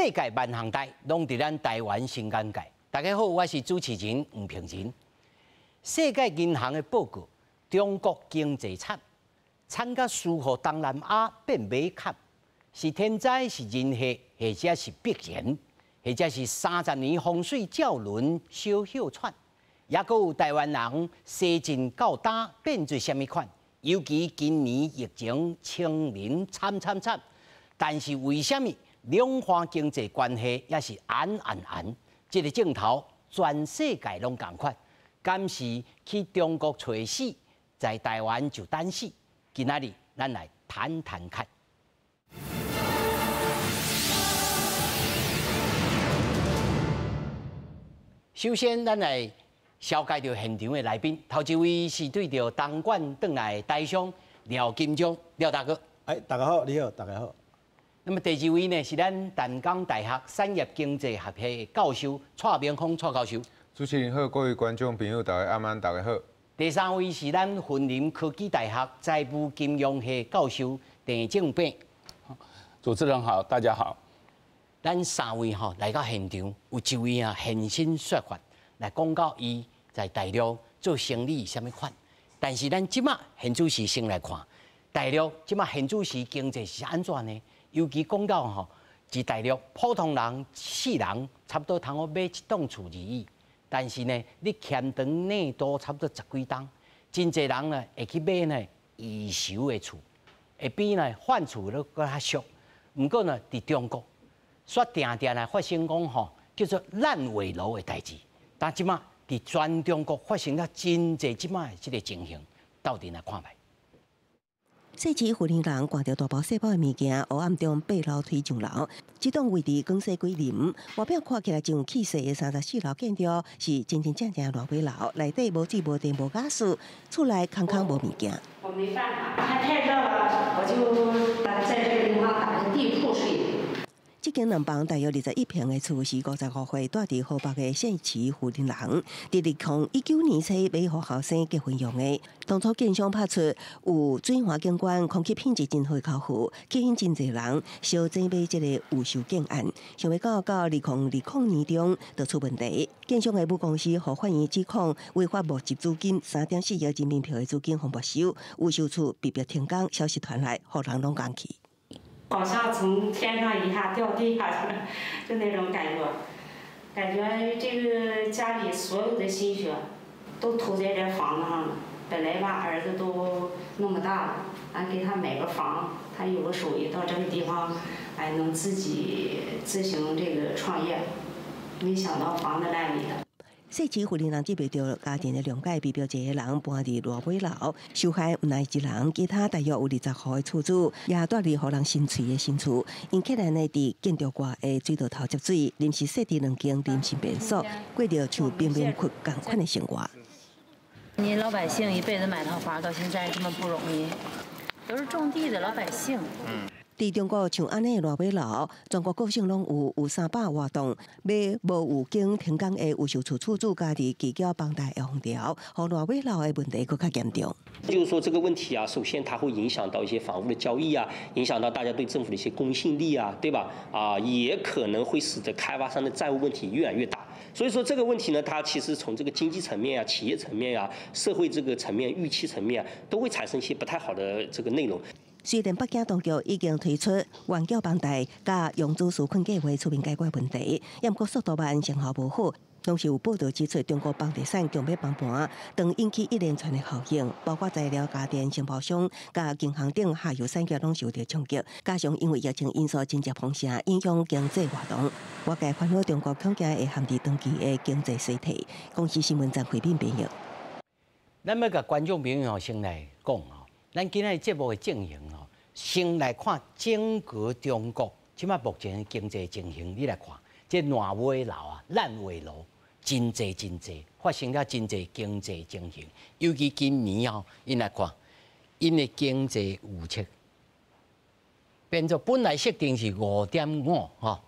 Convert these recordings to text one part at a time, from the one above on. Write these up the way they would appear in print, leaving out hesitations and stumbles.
世界萬項代攏佇咱台灣新尷尬。大家好，我是主持人吳平仁。世界銀行的報告，中國經濟慘，慘甲輸予東南亞變馬崁，是天災是人禍，或者是必然，或者是30年風水照輪小歇喘，抑閣有台灣人西進到今變做啥物款？尤其今年疫情清零慘慘慘，但是為啥物兩岸經濟關係也是按按按？這个鏡頭全世界攏仝款，敢是去中國揣死，在台灣就等死。今仔日咱來談談看。首先，咱來紹介著現場的來賓，頭一位是對著東莞轉來的台商廖金章廖大哥。哎，大家好，你好，大家好。那麼第二位呢，是咱淡江大學產業經濟學系教授蔡明芳蔡教授。主持人好，各位觀眾朋友大家晚安，大家好。第三位是咱雲林科技大學財務金融系教授鄭正炳。主持人好，大家好。咱三位吼來到現場，有一位啊現身說法來講到伊在大陸做生意啥物款。但是咱這馬現主時先來看大陸這馬現主時經濟是按怎呢？尤其講到吼，佇大陸普通人四人差不多通好買一棟厝而已。但是呢，你欠長內多差不多十幾冬，真濟人呢會去買呢二手的厝，會比呢換厝閣較俗。毋過呢，佇中國，煞定定來發生講吼叫做爛尾樓的代誌。但這馬佇全中國發生了真濟這馬的這个情形，鬥陣來看覓。細市婦人人掛著大包細包的物件，黑暗中爬樓梯上樓。這棟位佇廣西桂林，外表看起來真有氣勢的34樓建築，是真真正正爛尾樓，內底無水無電無瓦斯，厝內空空無物件。我沒辦法，天太熱了，我就在這個地方打個地鋪睡。這間兩房大約21坪的厝是55歲住佇河北的姓齊婦人人，佇2019年初買予後生結婚用的。當初建商拍出有水環景觀、空氣品質真好的交付，吸引真濟人相爭買這個預售建案。想欲到到2020年中就出問題，建商的母公司予法院指控違法募集資金3.4億人民幣的資金予沒收，預售厝被迫停工。消息傳來，予人攏講去。好像從天上一下掉地下去了，就那種感覺，感覺這個家裡所有的心血都投在這房子上了。本來吧，兒子都那麼大了，俺給他買個房，他有個手藝，到這個地方，哎，能自己自行這個創業，沒想到房子爛尾了。細市婦人人得袂著家庭的諒解，被迫一個人搬佇爛尾樓，受害毋但一人，其他大約有20戶的厝主也住佇予人心碎的新厝。𪜶起來呢，佇建築外的水道頭接水，臨時設置兩間臨時便所，過著像貧民窟仝款的生活。你老百姓一輩子買套房，到現在這麼不容易，都是種地的老百姓。佇中國像按呢爛尾樓，全國各省攏有，有300外棟，買無有經停工的預售厝厝主家己拒繳房貸的封條，予爛尾樓的問題閣較嚴重。就是說這個問題啊，首先它會影響到一些房屋的交易啊，影響到大家對政府的一些公信力啊，對吧？啊，也可能會使得開發商的債務問題越來越大。所以說這個問題呢，它其實從這個經濟層面啊、企業層面啊、社會這個層面、預期層面啊，都會產生一些不太好的這個內容。雖然北京當局已經推出緩繳房貸、佮融資紓困計畫出面解決問題，也毋過速度慢，成效無好。同時有報道指出，中國房地產強欲崩盤，當引起一連串的效應，包括材料、家電、承包商、佮銀行等下游產業攏受著衝擊。加上因為疫情因素真濟封城，影響經濟活動，外界煩惱中國恐驚會陷佇長期的經濟衰退。公視新聞張惠敏編譯。咱欲共觀眾朋友先來講吼，咱今仔日節目的進行吼，先來看整個中國這馬目前的經濟情形，你來看，這爛尾樓啊、爛尾樓真濟真濟，發生了真濟經濟情形。尤其今年哦，𪜶來看，𪜶的經濟預測變做本來設定是5.5吼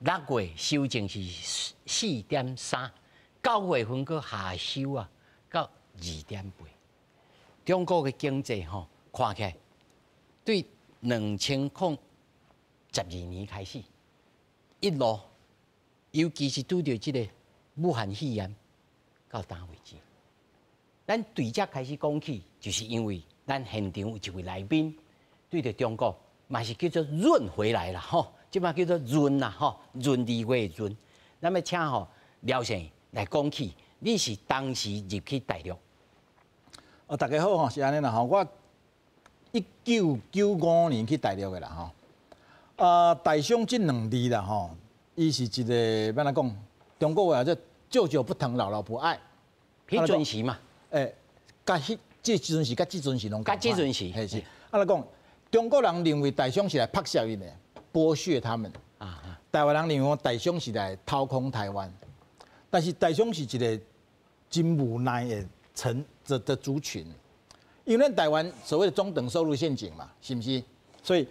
，6月修正是4.3，9月份閣下修啊到2.8。中國的經濟吼，看起來對2012年開始，一路，尤其是拄著這个武漢肺炎，到今為止。咱對這開始講起，就是因為咱現場有一位來賓，對著中國嘛是叫做潤回來啦，吼，這馬叫做潤啦，吼，潤利話的潤。咱欲請吼廖生來講起，你是當時入去大陸。哦，大家好吼，是按呢啦吼，我1995年去大陸的啦吼。啊，台商這兩字啦吼，伊是一个欲按怎講？中國話叫舅舅不疼，姥姥不愛。彼陣時嘛。欸，佮彼這陣時，佮這陣時攏佮這陣時，係是。啊來講，中國人認為台商是來剝削𪜶的，剝削他們。台灣人認為台商是來掏空台灣，但是台商是一个真無奈的層的族群，因為咱台灣所謂的中等收入陷阱嘛，是毋是？所以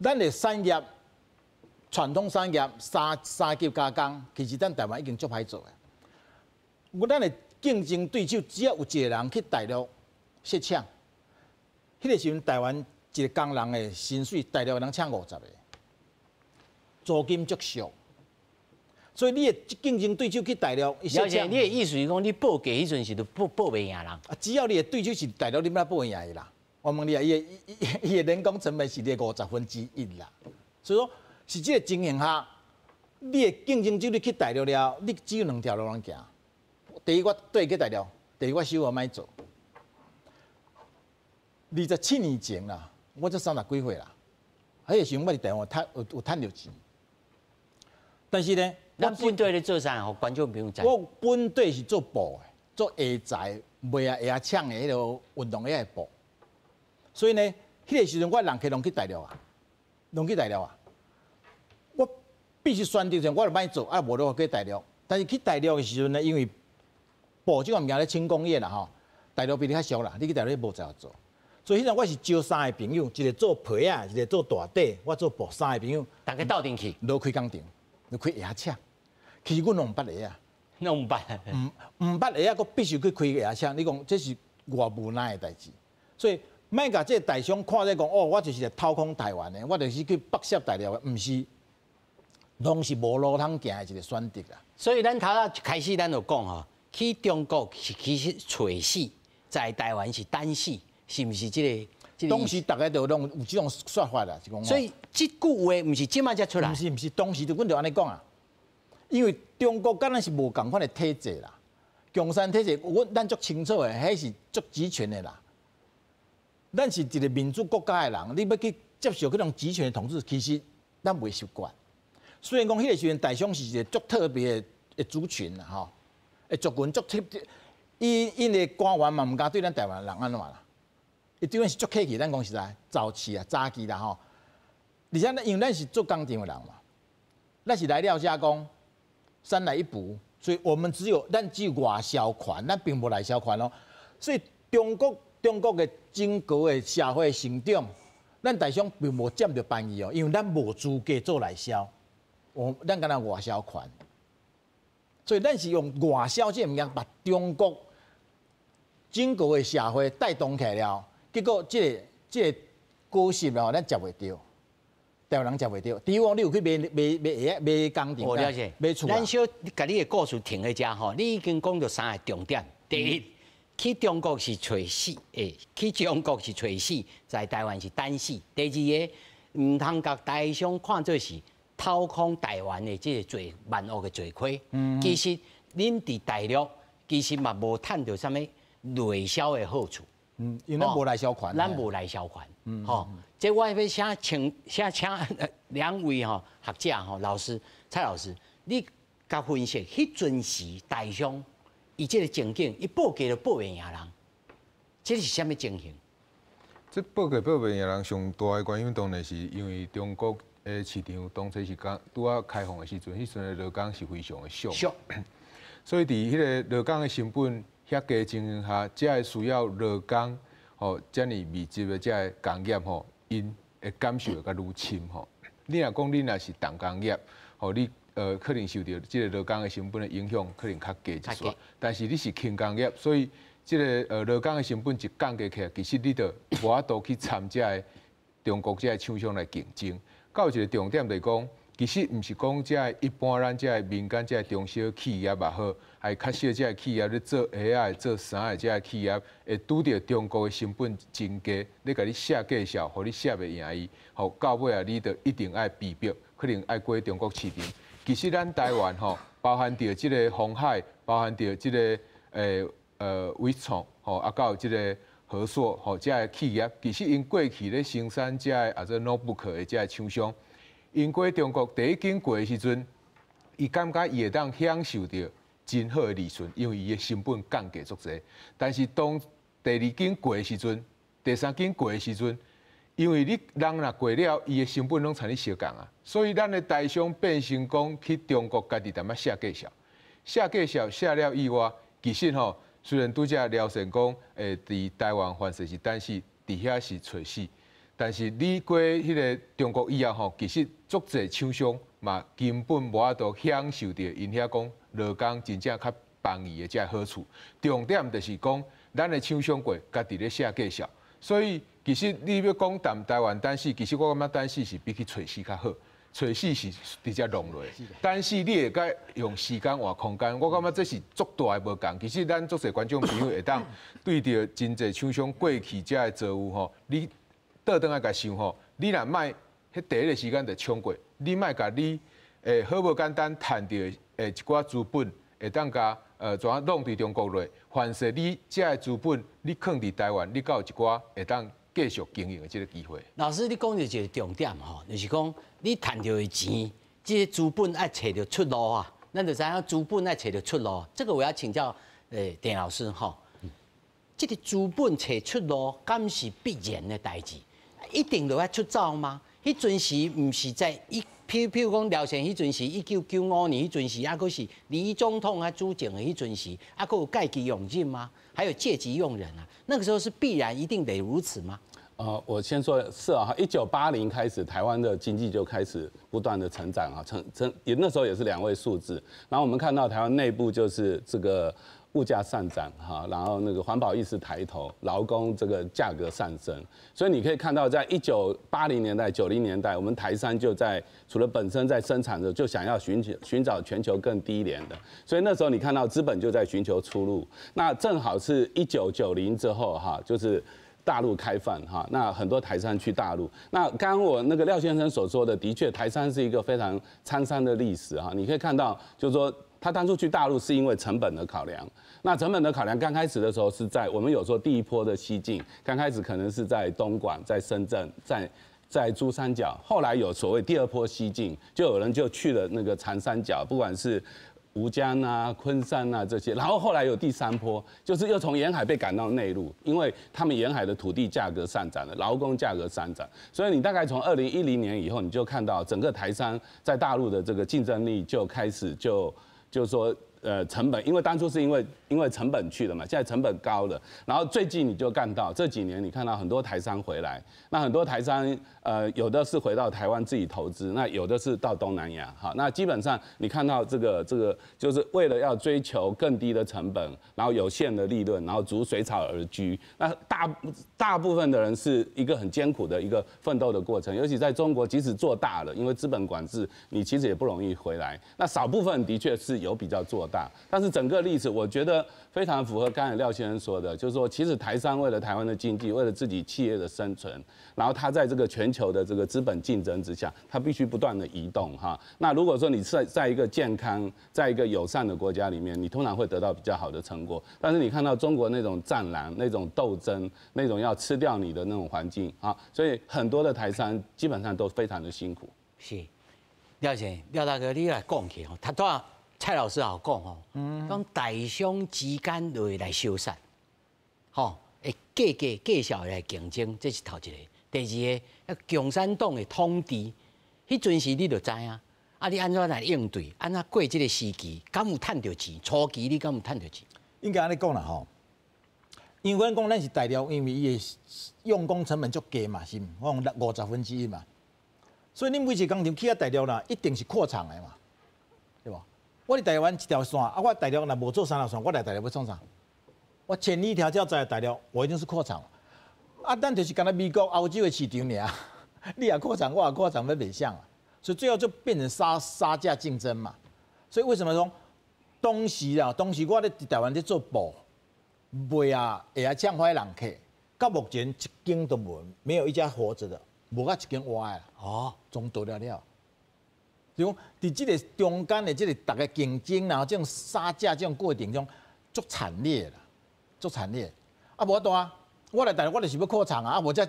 咱的產業，傳統產業三級加工，其實咱台灣已經足歹做的。我咱的競爭對手只要有一个人去大陸設廠，彼个時陣台灣一个工人的薪水，大陸人請50个，租金足俗。所以你的競爭對手去大陸，而且你的意思是講，你報價彼陣時就報袂贏人。啊，只要你的對手是大陸，你欲按怎報贏伊啦？我問你啊，伊的人工成本是你的1/50啦。所以說，是這个情形下，你的競爭者你去大陸了，你只有兩條路通行。第一，我綴去大陸；第二，我收予莫做。27年前啦，我才30幾歲啦，彼个時陣我佇台灣趁有趁著錢，但是呢，咱本底咧做啥？予觀眾朋友知。我本底是做布的，做鞋材賣啊鞋仔廠的彼个運動鞋的布。所以呢，彼个時陣我人客攏去大陸啊，攏去大陸啊。我必須選擇上，我就莫做，啊無就去大陸。但是去大陸的時陣呢，因為布這個物件咧輕工業啦吼，大陸比你較俗啦，你去大陸無才有做。所以彼陣我是招三個朋友，一個做皮仔，一個做大底，我做布，三個朋友，大家鬥陣去，落開工廠，落開鞋廠。其實阮攏毋捌鞋仔，攏毋捌，毋捌鞋仔，閣必須去開鞋廠。你講這是偌無奈的代誌。所以莫共這个台商看咧講，哦，我就是來掏空台灣的，我就是去剝削大陸的，毋是，攏是無路通行的一个選擇啦。所以咱頭仔開始咱就講吼，去中國是其實揣死，在台灣是等死，是毋是這个？當時大家都攏有這種說法啦，是講。所以這句話毋是這擺才出來。毋是毋是，當時就阮就按呢講啊。因為中國佮咱是無仝款的體制啦，共產體制，阮咱足清楚的，彼是足集權的啦。咱是一个民主國家的人，你欲去接受彼種集權的統治，其實咱袂習慣。雖然講彼个時陣台商是一個足特別的族群啦，吼，的族群足特別，伊𪜶的官員嘛毋敢對咱台灣人按怎啦，伊對咱是足客氣，咱講實在，早期啊，早期啦吼。而且因為咱是做工廠的人嘛，咱是來料加工。三來一補，所以我們只有咱只有外銷權，咱並無內銷權哦。所以中國的整個的社會成長，咱台商並無佔著便宜哦，因為咱無資格做內銷，咱干焦外銷權。所以咱是用外銷這个物件，把中國整個的社會帶動起來了，結果這个果實哦，咱食袂著。台灣人食袂著，比如講你有去買鞋仔、買工廠、買厝。咱小共你的故事停佇遮吼，你已經講著三个重點。第一，去中國是揣死，欸，去中國是揣死，在台灣是等死。第二个，毋通共台商看做是掏空台灣的這个罪萬惡的罪魁。其實恁佇大陸其實嘛無趁著啥物內銷的好處。因為咱無內銷權。咱無內銷權。吼，這我欲先請兩位吼學者吼老師蔡老師，你共分析，彼陣時台商伊這个情景，伊報價都報袂贏人，這是啥物情形？這報價報袂贏人，上大的原因當然是因為中國的市場當初是剛拄仔開放的時陣，彼陣的勞工是非常的俗，所以佇彼个勞工的成本遐低情形下，才會需要勞工吼遮爾密集的這个工業吼，𪜶會感受會較愈深吼。你若講你若是重工業，吼你可能受著這个勞工的成本的影響，可能較低一寡。但是你是輕工業，所以這个勞工的成本一降低起來，其實你就無法度去參這个中國這个廠商來競爭。閣有一个重點就是講，其實毋是講這一般咱這民間這中小企業也好，還較小這企業咧做鞋仔、做衫的這企業，會拄著中國的成本真低，咧共你寫價數，予你寫袂贏伊，予到尾啊，你就一定愛被迫，可能愛過中國市場。其實咱台灣吼，包含著這個鴻海，包含著這個緯創吼，啊，佮有這個和碩吼，這个企業，其實𪜶過去咧生產這个啊做 notebook 的這个廠商，𪜶過中國第一間過的時陣，伊感覺伊會當享受著真好的利潤，因為伊的成本降低足濟。但是當第二間過的時陣，第三間過的時陣，因為你人若過了，伊的成本攏親你相仝啊，所以咱的台商變成講去中國家己淡仔寫價數，寫價數寫了以外，其實吼，雖然拄才廖先講，佇台灣凡勢是等死，佇遐是揣死，但是你過彼个中國以後吼，其實足濟廠商嘛根本無法度享受著𪜶遐講勞工真正較便宜的這个好處。重點就是講，咱的廠商過家己咧寫價數，所以其實你欲講談台灣等死，其實我感覺等死是比去揣死較好。揣死是直接弄落，但是你會共用時間換空間，我感覺這是足大的無仝。其實咱足濟觀眾朋友會當對著真濟廠商過去這个遭遇吼，你倒轉來共想吼，你若莫彼第一个時間就衝過，你莫共你好無簡單趁著的一寡資本會當共怎弄佇中國落，凡勢你這个資本你囥佇台灣，你閣有一寡會當繼續經營的這个機會。老師，你講著一个重點吼，就是講你趁著的錢，這个資本愛揣著出路啊。咱就知影資本愛揣著出路。這個我要請教鄭老師吼，這个資本揣出路，敢是必然的代誌？一定就愛出走嗎？彼陣時毋是在一，譬如講廖先彼陣時，1995年彼陣時，猶閣是李總統啊主政的彼陣時，猶閣有戒急用忍嗎？還有戒急用忍啊？那個時候是必然一定得如此嗎？我先說是啊，1980開始，台灣的經濟就開始不斷的成長啊，成成也那時候也是兩位數字。然後我們看到台灣內部就是這個物價上漲哈，然後那個環保意識抬頭，勞工這個價格上升，所以你可以看到，在1980年代、90年代，我們台商就在除了本身在生產的，就想要尋找全球更低廉的，所以那時候你看到資本就在尋求出路。那正好是1990之後哈，就是大陸開放哈，那很多台商去大陸。那剛剛我那個廖先生所說的，的確台商是一個非常滄桑的歷史哈。你可以看到，就是說他當初去大陸是因為成本的考量。那成本的考量，剛開始的時候是在我們有說第一波的西進，剛開始可能是在東莞、在深圳、在珠三角，後來有所謂第二波西進，就有人就去了那個長三角，不管是吳江啊、昆山啊這些，然後後來有第三波，就是又從沿海被趕到內陸，因為他們沿海的土地價格上漲了，勞工價格上漲，所以你大概從2010年以後，你就看到整個台商在大陸的這個競爭力就開始就是說，成本，因為當初是因為成本去的嘛，現在成本高了，然後最近你就看到這幾年你看到很多台商回來，那很多台商有的是回到台灣自己投資，那有的是到東南亞，好，那基本上你看到這個就是為了要追求更低的成本，然後有限的利潤，然後逐水草而居，那大部分的人是一個很艱苦的一個奮鬥的過程，尤其在中國，即使做大了，因為資本管制，你其實也不容易回來。那少部分的確是有比較做大，但是整個例子，我覺得非常符合剛才廖先生說的，就是說，其實台商為了台灣的經濟，為了自己企業的生存，然後他在這個全球的這個資本競爭之下，他必須不斷的移動哈。那如果說你是在一個健康、在一個友善的國家裡面，你通常會得到比較好的成果。但是你看到中國那種戰狼、那種鬥爭、那種要吃掉你的那種環境啊，所以很多的台商基本上都非常的辛苦。是，廖先廖大哥，你來講起吼，頭拄仔蔡老師也講吼，講台商之間會來相殺，吼，會價格價數來競爭，這是頭一個。第二个，共產黨的統治，彼陣時你就知影，啊，你按怎來應對？按怎過這個時期？敢有趁著錢？初期你敢有趁著錢？應該按呢講啦吼，因為阮講咱是大陸，因為伊的用工成本足低嘛，是毋？我講1/50嘛，所以恁每一個工廠去到大陸啦，一定是擴廠的嘛，對無？我佇台灣一條線，啊，我大陸若無做三條線，我來大陸欲創啥？我千里迢迢來大陸，我一定是擴廠。啊，咱就是干焦美國、歐洲的市場爾，你也擴廠，我也擴廠，欲袂像啊。所以最後就變成殺價競爭嘛。所以為什麼說當時啊，當時我咧佇台灣咧做布賣啊，會來搶回人客，到目前一間都無，沒有一家活著的，無甲一間活的。哦，總倒了了。就講佇這個中間的這個逐家競爭，然後這種殺價這種過程中，足慘烈啦，足慘烈。啊，無法度啊，我來台灣我就是欲擴廠啊，啊，無這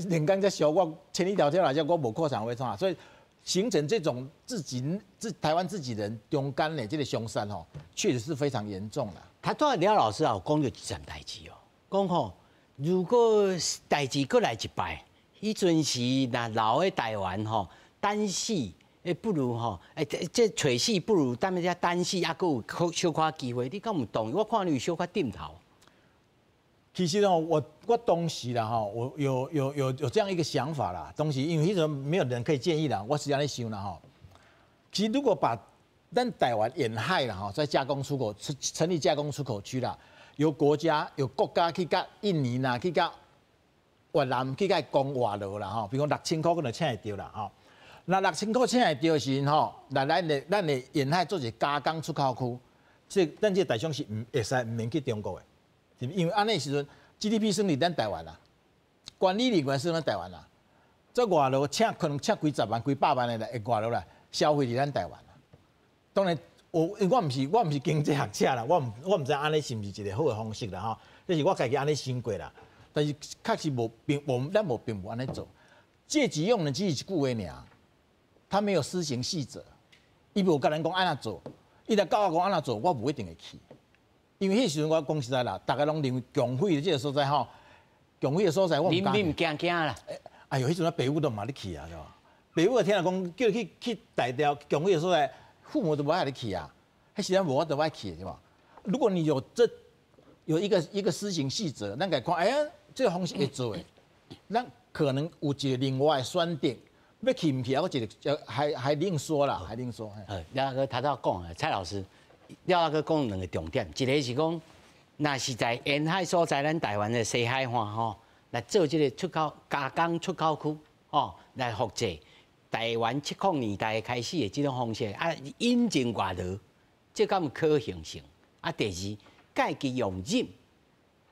連工遮燒我千里迢迢來遮，我無擴廠欲創啥，所以形成這種自己自台灣自己人中間的這個相殺吼，確實是非常嚴重啦。他拄仔廖老師也有講著一件代誌哦，講吼，如果代誌閣來一擺，彼陣時若留佇台灣吼，等死。不如吼，這揣死不如等遮等死，猶閣有小可機會。你敢毋同意？我看你有小可點頭。其實呢，我當時啦吼，我有這樣一個想法啦。當時因為彼陣沒有人可以建議啦，我是按呢想啦吼。其實如果把咱台灣沿海啦吼，在加工出口成立加工出口區啦，由國家由國家去佮印尼啦，去佮越南去共伊講外勞啦吼，比如講6000塊可能請會著啦吼。那6000塊請會著的時陣吼，來咱的沿海做一個加工出口區，這咱這個台商是毋會使毋免去中國的，因為按呢時陣 GDP 算佇咱台灣啦，管理人員算咱台灣啦，這外勞請可能請幾十萬、幾百萬的來外勞來消費佇咱台灣啦。當然，我毋是經濟學者啦，我毋知按呢是毋是一個好的方式啦吼，這是我家己按呢想過啦。但是確實無並無咱無並無按呢做，戒急用忍只是一句話爾。他沒有施行細則，伊無共咱講按怎做，伊若教我講按怎做，我無一定會去。因為彼時陣我講實在啦，逐家攏認為共匪的這個所在吼，共匪的所在我毋敢。你毋驚驚啦？哎喲，彼陣我爸母都嘛咧去啊，對吧？爸母聽人講叫你去大條共匪的所在，父母都無愛你去啊。彼時陣無法度愛去，對吧？如果你有這有一個施行細則，咱共看，哎呀，這個方式會做的，咱可能有一個另外的選擇。欲去毋去啊？我一個還另說啦，還另說。廖大哥他都要講啊，蔡老師，廖大哥講兩個重點，一個是講，若是在沿海所在，咱台灣的西海岸吼，來做這個出口加工出口區，吼，來複製台灣70年代開始的這種方式，啊，引進外勞，這敢有可行性？啊，第二，戒急用忍，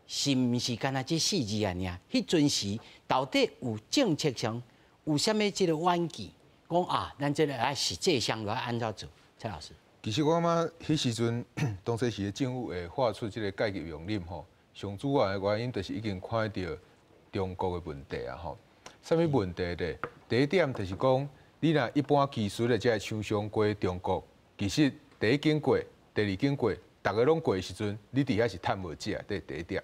是毋是干焦這四字按呢？彼陣時到底有政策上？有啥物這個遠見？講啊，咱這個啊實際上來按怎做？蔡老師。其實我感覺彼時陣，當時時的政府會發出這個戒急用忍吼，上主要的原因就是已經看著中國的問題啊吼。啥物問題咧？第一點就是講，你若一般技術的這个廠商過中國，其實第一間過，第二間過，逐家攏過的時陣，你佇遐是趁無食。這第一點。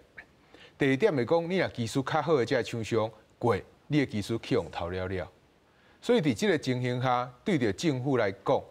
第二點來講，你若技術較好的這个廠商過，你的技術去予偷了了。所以佇這個情形下，對著政府來講，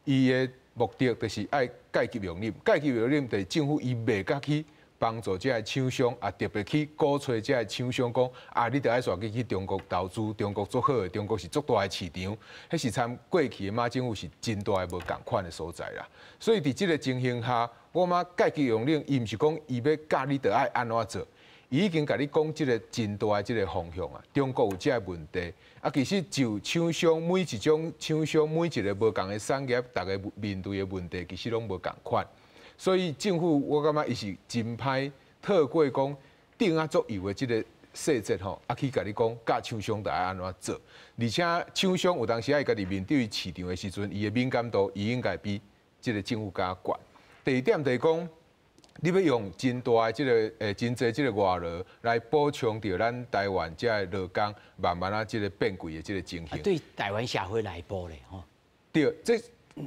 伊的目的就是愛戒急用忍，戒急用忍就是政府伊袂佮去幫助這个廠商，啊特別去鼓吹這个廠商講，啊你著愛煞去去中國投資，中國足好的，中國是足大的市場，彼是參過去的馬政府是真大的無仝款的所在啦。所以佇這個情形下，我感覺戒急用忍，伊毋是講伊欲教你著愛按怎做。伊已經共你講這個真大的這個方向啊，中國有這個問題啊，其實就廠商每一種廠商每一個無仝的產業，逐家面對的問題其實攏無仝款，所以政府我感覺伊是真歹透過講定啊足幼的這個細節吼，啊去共你講教廠商著愛按怎做，而且廠商有當時愛家己面對市場的時陣，伊的敏感度伊應該比這個政府較懸。第二點就是講。你欲用真大的這個真濟這個外勞來補充著咱台灣這个勞工慢慢啊這個變貴的這個情形。對台灣社會內部咧，吼。對，這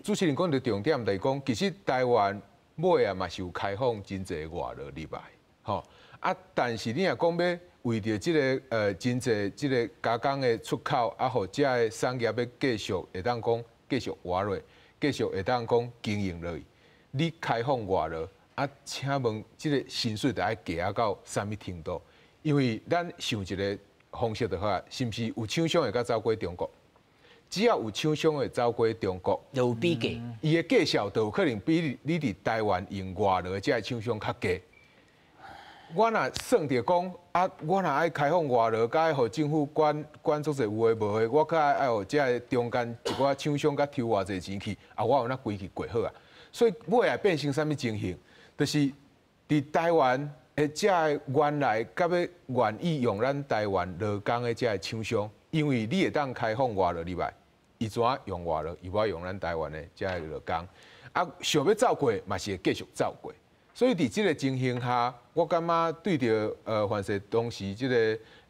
主持人講著重點就是講，其實台灣尾啊嘛是有開放真濟外勞入來，吼啊，但是你若講欲為著這个真濟這個加工的出口啊，予這个產業欲繼續會當講繼續活落，繼續會當講經營落去，你開放外勞。啊，請問這個薪水著愛加到啥物程度？因為咱想一個方式就好啊，是毋是有廠商會共走過中國？只要有廠商會走過中國，有比價，伊的價數就有可能比你佇台灣用外勞的這个廠商較低。我若算著講啊，我若愛開放外勞，佮愛予政府管管足濟有的無的，我閣愛愛予這个中間一寡廠商佮抽偌濟錢去，啊，我有哪規氣過好啊？所以尾會變成啥物情形？就是佇台灣的這个原來佮欲願意用咱台灣勞工的這个廠商，因為你會當開放外勞入來，伊怎用外勞，伊無愛用咱台灣的這个勞工，啊，想欲走過嘛是會繼續走過。所以佇這个情形下，我感覺對著凡是當時這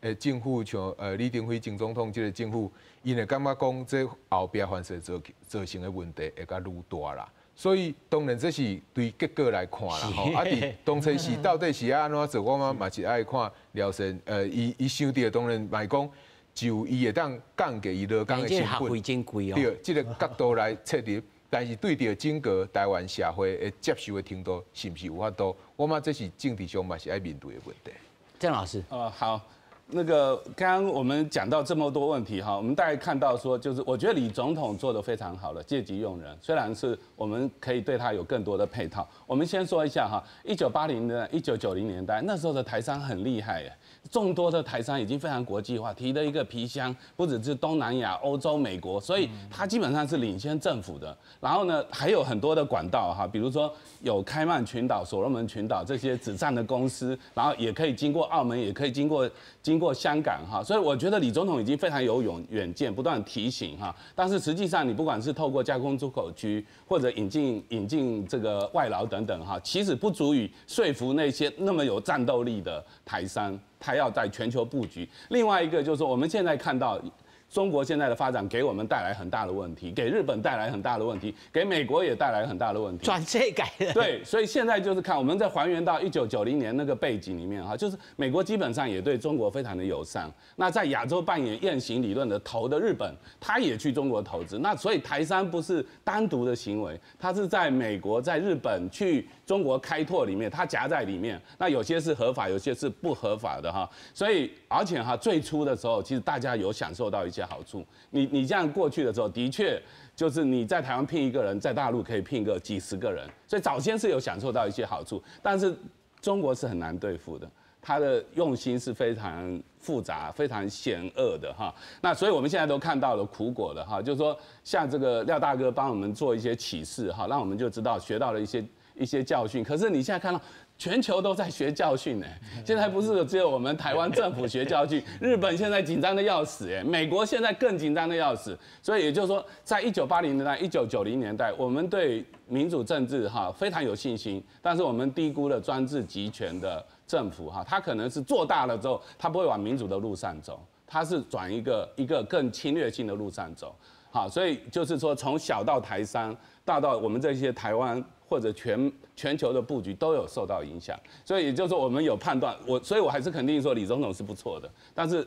个政府，像李登輝前總統這个政府，𪜶會感覺講這後壁凡是造成的問題會較愈大啦。所以當然這是對結果來看啦，吼。啊，佇當初是到底是按怎做，我嘛嘛是愛看廖先，伊想著當然嘛是講，就伊會當降低伊勞工的成本，對，這个角度來切入。但是對著整個台灣社會的接受的程度，是毋是有法度？我感覺這是政治上嘛是愛面對的問題。鄭老師，好，那個剛剛我們講到這麼多問題哈，我們大概看到說，就是我覺得李總統做得非常好了，戒急用忍，雖然是我們可以對他有更多的配套。我們先說一下哈，1980年代、1990年代那時候的台商很厲害耶，眾多的台商已經非常國際化，提了一個皮箱，不只是東南亞、歐洲、美國，所以他基本上是領先政府的。然後呢，還有很多的管道哈，比如說有開曼群島、所羅門群島這些子站的公司，然後也可以經過澳門，也可以經過香港哈，所以我覺得李總統已經非常有遠見，不斷提醒哈。但是實際上，你不管是透過加工出口區，或者引進這個外勞等等哈，其實不足以說服那些那麼有戰鬥力的台商，他要在全球布局。另外一個就是說，我們現在看到中國現在的發展給我們帶來很大的問題，給日本帶來很大的問題，給美國也帶來很大的問題。全世界。對，所以現在就是看我們再還原到1990年那個背景裡面哈，就是美國基本上也對中國非常的友善。那在亞洲扮演雁行理論的頭的日本，他也去中國投資。那所以台商不是單獨的行為，他是在美國、在日本去中國開拓裡面，他夾在裡面。那有些是合法，有些是不合法的哈。所以而且哈，最初的時候，其實大家有享受到一些好處。你這樣過去的時候，的確就是你在台灣聘一個人，在大陸可以聘個幾十個人，所以早先是有享受到一些好處。但是中國是很難對付的，他的用心是非常複雜、非常險惡的哈。那所以我們現在都看到了苦果了哈，就是說像這個廖大哥幫我們做一些啟示哈，讓我們就知道學到了一些教訓。可是你現在看到，全球都在學教訓呢，現在不是只有我們台灣政府學教訓，日本現在緊張的要死哎，美國現在更緊張的要死，所以也就是說，在1980年代、1990年代，我們對民主政治哈非常有信心，但是我們低估了專制集權的政府哈，他可能是做大了之後，他不會往民主的路上走，他是轉一個更侵略性的路上走，好，所以就是說從小到台商，大到我們這些台灣或者全球的布局都有受到影響，所以也就是說我們有判斷，所以我還是肯定說李總統是不錯的，但是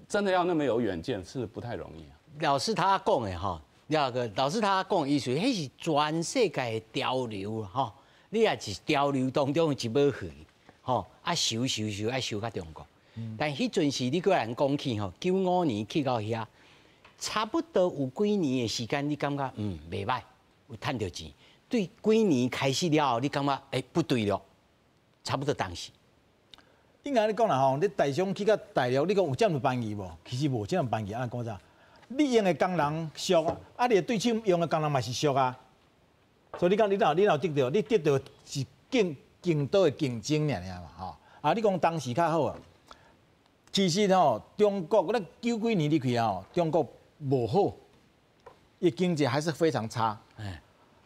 真的要那麼有遠見是不太容易啊。老師他講的吼，那個老師他講的意思，彼是全世界的潮流吼，你也是潮流當中的一尾魚，吼啊游游游愛游到中國，但彼陣時你閣來講起吼，95年去到遐，差不多有幾年的時間，你感覺袂䆀，有趁著錢。對幾年開始了後，你感覺欸不對了，差不多當時。應該按呢講啦吼，你台商去到大陸，你講有這麼便宜無？其實無這麼便宜，按呢講啥？你用的工人俗，啊，你的對手用的工人嘛是俗啊。所以你講你若得著，你得著是更多的競爭爾爾嘛吼。啊，你講當時較好啊。其實吼，中國咱九幾年入去吼，中國無好，伊經濟還是非常差。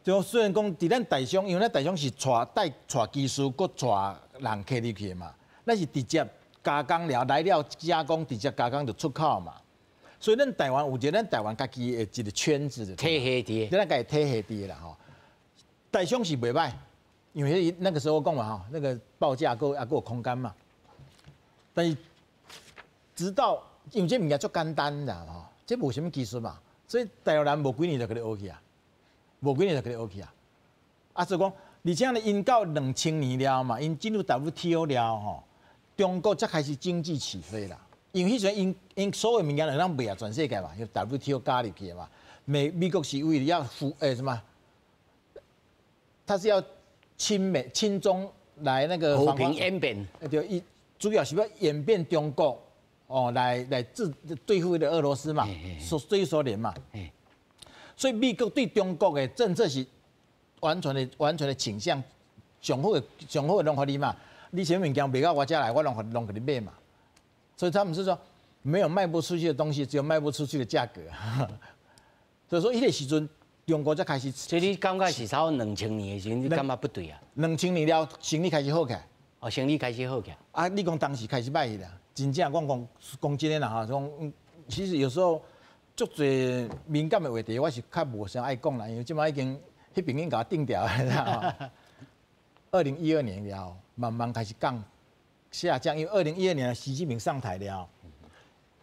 就雖然講佇咱台商，因為咱台商是帶技術，閣帶人客入去的嘛，咱是直接加工了來了加工，直接加工就出口嘛。所以咱台灣有一個咱台灣家己的一個圈子的體系佇，咱家己體系佇啦吼。台商是袂䆀，因為那個時候講嘛吼，那個報價閣猶閣有空間嘛。但是直到因為這物件足簡單啦吼，這無啥物技術嘛，所以大陸人無幾年就共你學去啊。無幾年就共你學去啊！啊，所以講，而且呢，𪜶到2000年了嘛，𪜶進入 WTO 了吼，中國才開始經濟起飛啦。因為彼時陣𪜶𪜶所有物件會當賣啊，全世界嘛，用 WTO 加入去的嘛。美國是為了要扶什麼？他是要親美親中来那个和平演变，对，伊主要是欲演变中国哦，来自对付的俄罗斯嘛，对苏联嘛。所以美国对中国的政策是完全的倾向上好的上好的攏予你嘛，你啥物物件卖到我遮來，我攏予你買嘛。所以他們是說，沒有賣不出去的東西，只有賣不出去的價格。所以說，彼個時陣中國才開始。所以你感覺是差不多2000年的時陣，你感覺不對啊？2000年了，生意開始好起來。哦，生意開始好起來。啊，你講當時開始歹去啦，真正講講講真的啦吼，講其實有時候足濟敏感的話題，我是較無啥愛講啦，因為這擺已經彼邊已經共我定掉了。2012年了，慢慢開始降下降，因為2012年習近平上台了，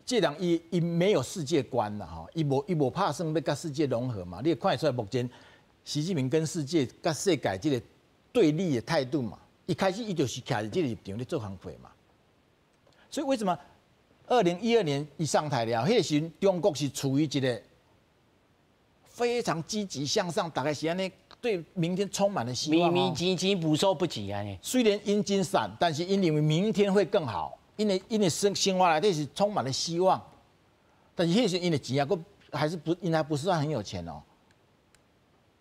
這人伊沒有世界觀啦吼，伊無拍算欲佮世界融合嘛，你會看得出來目前習近平跟世界佮世界這個對立的態度嘛，一開始伊就是徛佇這個立場咧做工課嘛，所以為什麼2012年伊上台了，彼個時中國是處於一個非常積極向上，大概是按呢，對明天充滿了希望。明明錢錢無所不至按呢。雖然𪜶真散，但是𪜶認為明天會更好，因為𪜶的生活內底是充滿了希望。但是彼時𪜶的錢啊，閣還是不，𪜶還不是算很有錢哦。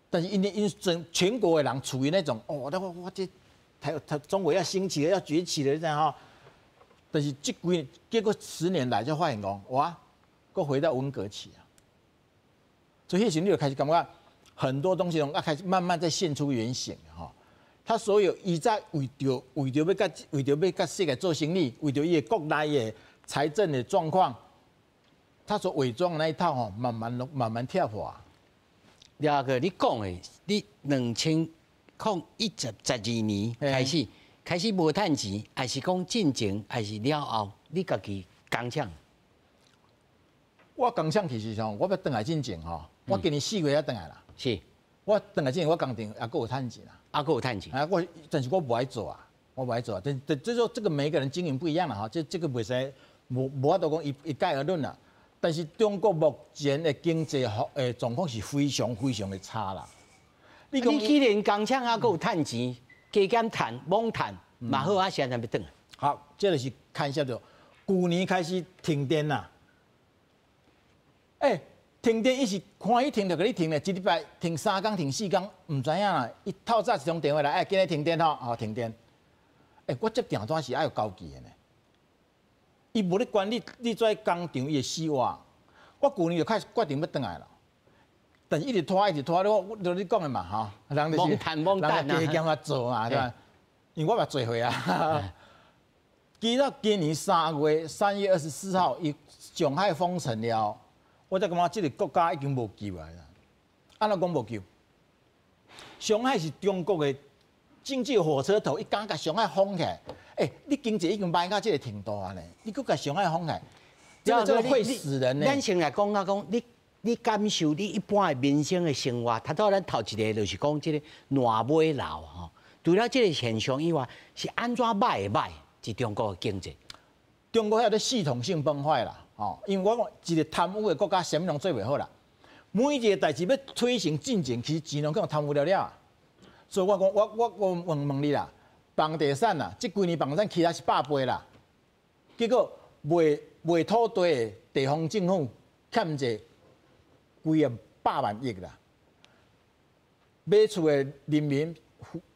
但是因為𪜶全國的人處於那種哦，我這台中國要興起了，要崛起了這樣哈。但是這幾結果10年來就發現講，哇，閣回到文革期啊。所以彼時你就開始感覺很多東西攏啊開始慢慢在現出原形哈。他所有伊在為著欲佮世界做生意，為著伊的國內的財政的狀況，他所偽裝的那一套吼，慢慢慢慢拆破。廖哥，你講的，你2012年開始無趁錢，還是講進前，還是了後，你家己工廠？我工廠其實上，我欲轉來進前吼，我今年4月才轉來啦。我轉來之前，我工廠猶閣有趁錢啦。猶閣有趁錢。啊，我但是我無愛做啊，我無愛做啊。但但這說這個每個人經營不一樣啦，哈，這個袂使無法度講一概而論啦。但是中國目前的經濟狀況是非常非常的差啦。你既然工廠猶閣有趁錢，加減趁，罔趁嘛好啊，現在欲轉來。好，這就是牽涉著舊年開始停電啦。欸，停電伊是歡喜停就共你停咧，一禮拜停3工、停4工，毋知影啦。伊透早一通電話來，欸，今日停電吼，好停電。欸，我接訂單是愛有交期的呢。伊無咧管你，你這工廠伊會死活。我舊年就開始決定欲轉來了，但是一直拖，一直拖，我就你講的嘛，吼，人就是罔趁人加減啊做嘛，對吧？因為我嘛做過啊。直到今年3月24號，伊上海封城了，我才感覺這個國家已經無救啊！按怎講無救？上海是中國的經濟火車頭，伊敢共上海封起來，欸，你經濟已經歹到這個程度啊呢，你閣共上海封起來，這個這個會死人呢。咱先來講啊，講你感受你一般的民生的生活，頭拄咱頭一個就是講這個爛尾樓吼，除了這個現象以外，是按怎歹的歹？是中國的經濟。中國遐咧系統性崩壞啦，吼，因為我講一個貪污的國家，啥物攏做袂好啦。每一個代誌欲推行進前，其實錢攏予貪污了了。所以我講，我問問你啦，房地產啦，這幾年房地產起來是100倍啦，結果賣土地的地方政府欠債幾啊百萬億啦，買厝的人民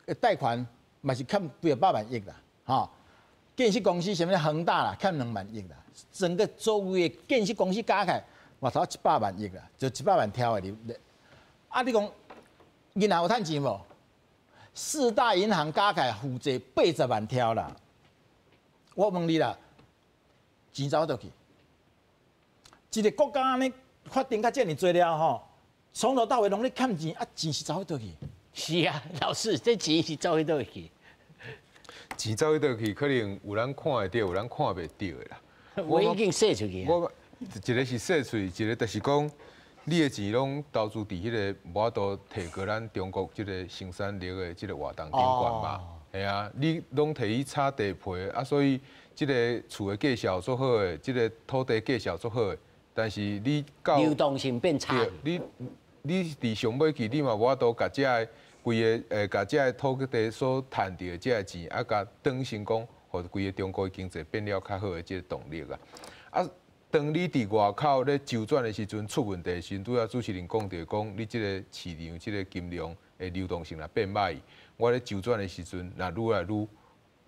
貸款嘛是欠幾啊百萬億啦，吼。建設公司啥物恆大啦，欠2萬億啦，整個周圍的建設公司加起來，嘛差100萬億啦，就100萬兆的。啊，你講銀行有趁錢無？四大銀行加起來負債80萬兆啦。我問你啦，錢走佗去？一個國家按呢發展到遮爾濟了吼，從頭到尾攏咧欠錢，啊，錢是走佗去？是啊，老師，這錢是走去佗去？錢走去佗去，可能有咱看會著，有咱看袂著的啦。我已經說出去。我一個是說出去，一個就是講，你的錢攏投資佇彼個無法度提高咱中國這個生產力的這個活動頂懸嘛。係啊，你攏提去炒地皮，啊，所以這個厝的價數足好的，這個土地價數足好的，但是你到流動性變差。你佇上尾期，你嘛無法度共遮的规个共遮个土地所趁著的遮个钱，啊，共当成讲，予规个中国的经济变了较好的这个动力啊。啊，当你伫外口咧周转的时阵出问题的时阵，拄仔主持人讲著讲，你这个市场这个金融的流动性若变歹，我咧周转的时阵，若愈来愈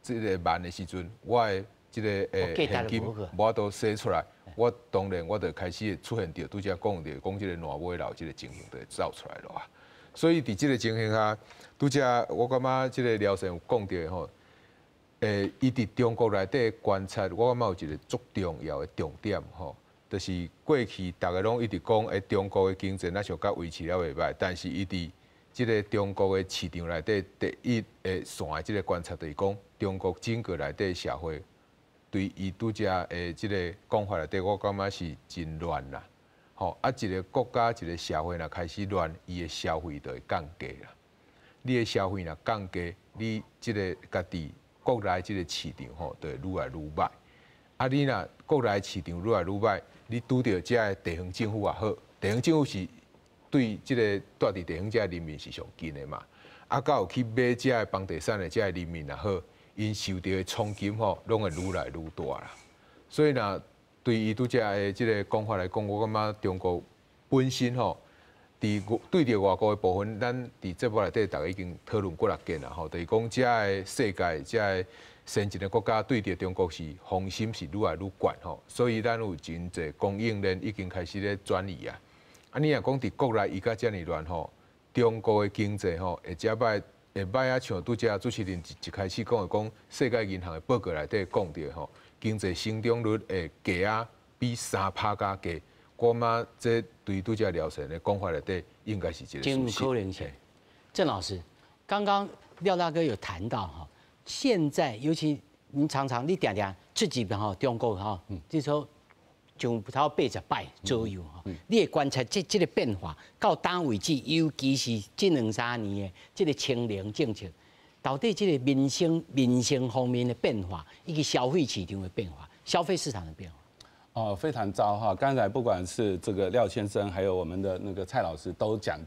这个慢的时阵，我的这个现金无法度使出来，我当然我就开始会出现著拄才讲著讲这个烂尾楼这个情形就会走出来了啊。所以伫这个情形下，拄才我感觉这个廖生有讲著的吼，伊伫中国内底观察，我感觉有一个足重要的重点吼，就是过去逐家拢一直讲，中国的经济若像阁维持了袂䆀，但是伊伫这个中国的市场内底第一个线的这个观察，就是讲中国整个内底社会对伊拄才的这个讲法内底，我感觉是真乱啦。吼，啊，一个国家一个社会若开始乱，伊的消费就会降低啦。你的消费若降低，你这个家己国内这个市场吼，就会愈来愈䆀。啊，你若国内市场愈来愈䆀，你拄著遮个地方政府也好，地方政府是对这个蹛伫地方遮人民是上近的嘛。啊，佮有去买遮个房地产的遮个人民也好，𪜶受著的冲击吼，拢会愈来愈大啦。所以若对伊拄才的这个讲法来讲，我感觉中国本身吼，伫对著外国的部分，咱伫节目内底逐家已经讨论几若遍啦吼，就是讲遮个世界、遮个先进的国家对著中国是防心是愈来愈悬吼，所以咱有真济供应链已经开始咧转移啊。啊，你若讲伫国内伊阁遮尔乱吼，中国的经济吼会遮䆀，会䆀啊，像拄才主持人一开始讲的讲，世界银行的报告内底讲著吼，经济成长率会低啊，比3趴较低。我感觉这对拄才廖生的讲法内底，应该是一个事实。可能性。郑老师，刚刚廖大哥有谈到哈，现在尤其你常常你定定出入吼中国吼，这时候就差不多80摆左右吼，你会观察这个变化到今为止，尤其是这两三年的这个清零政策，到底这个民生方面的变化，以及消费市场的变化、消费市场的变化。哦，非常糟哈！刚才不管是这个廖先生，还有我们的那个蔡老师，都讲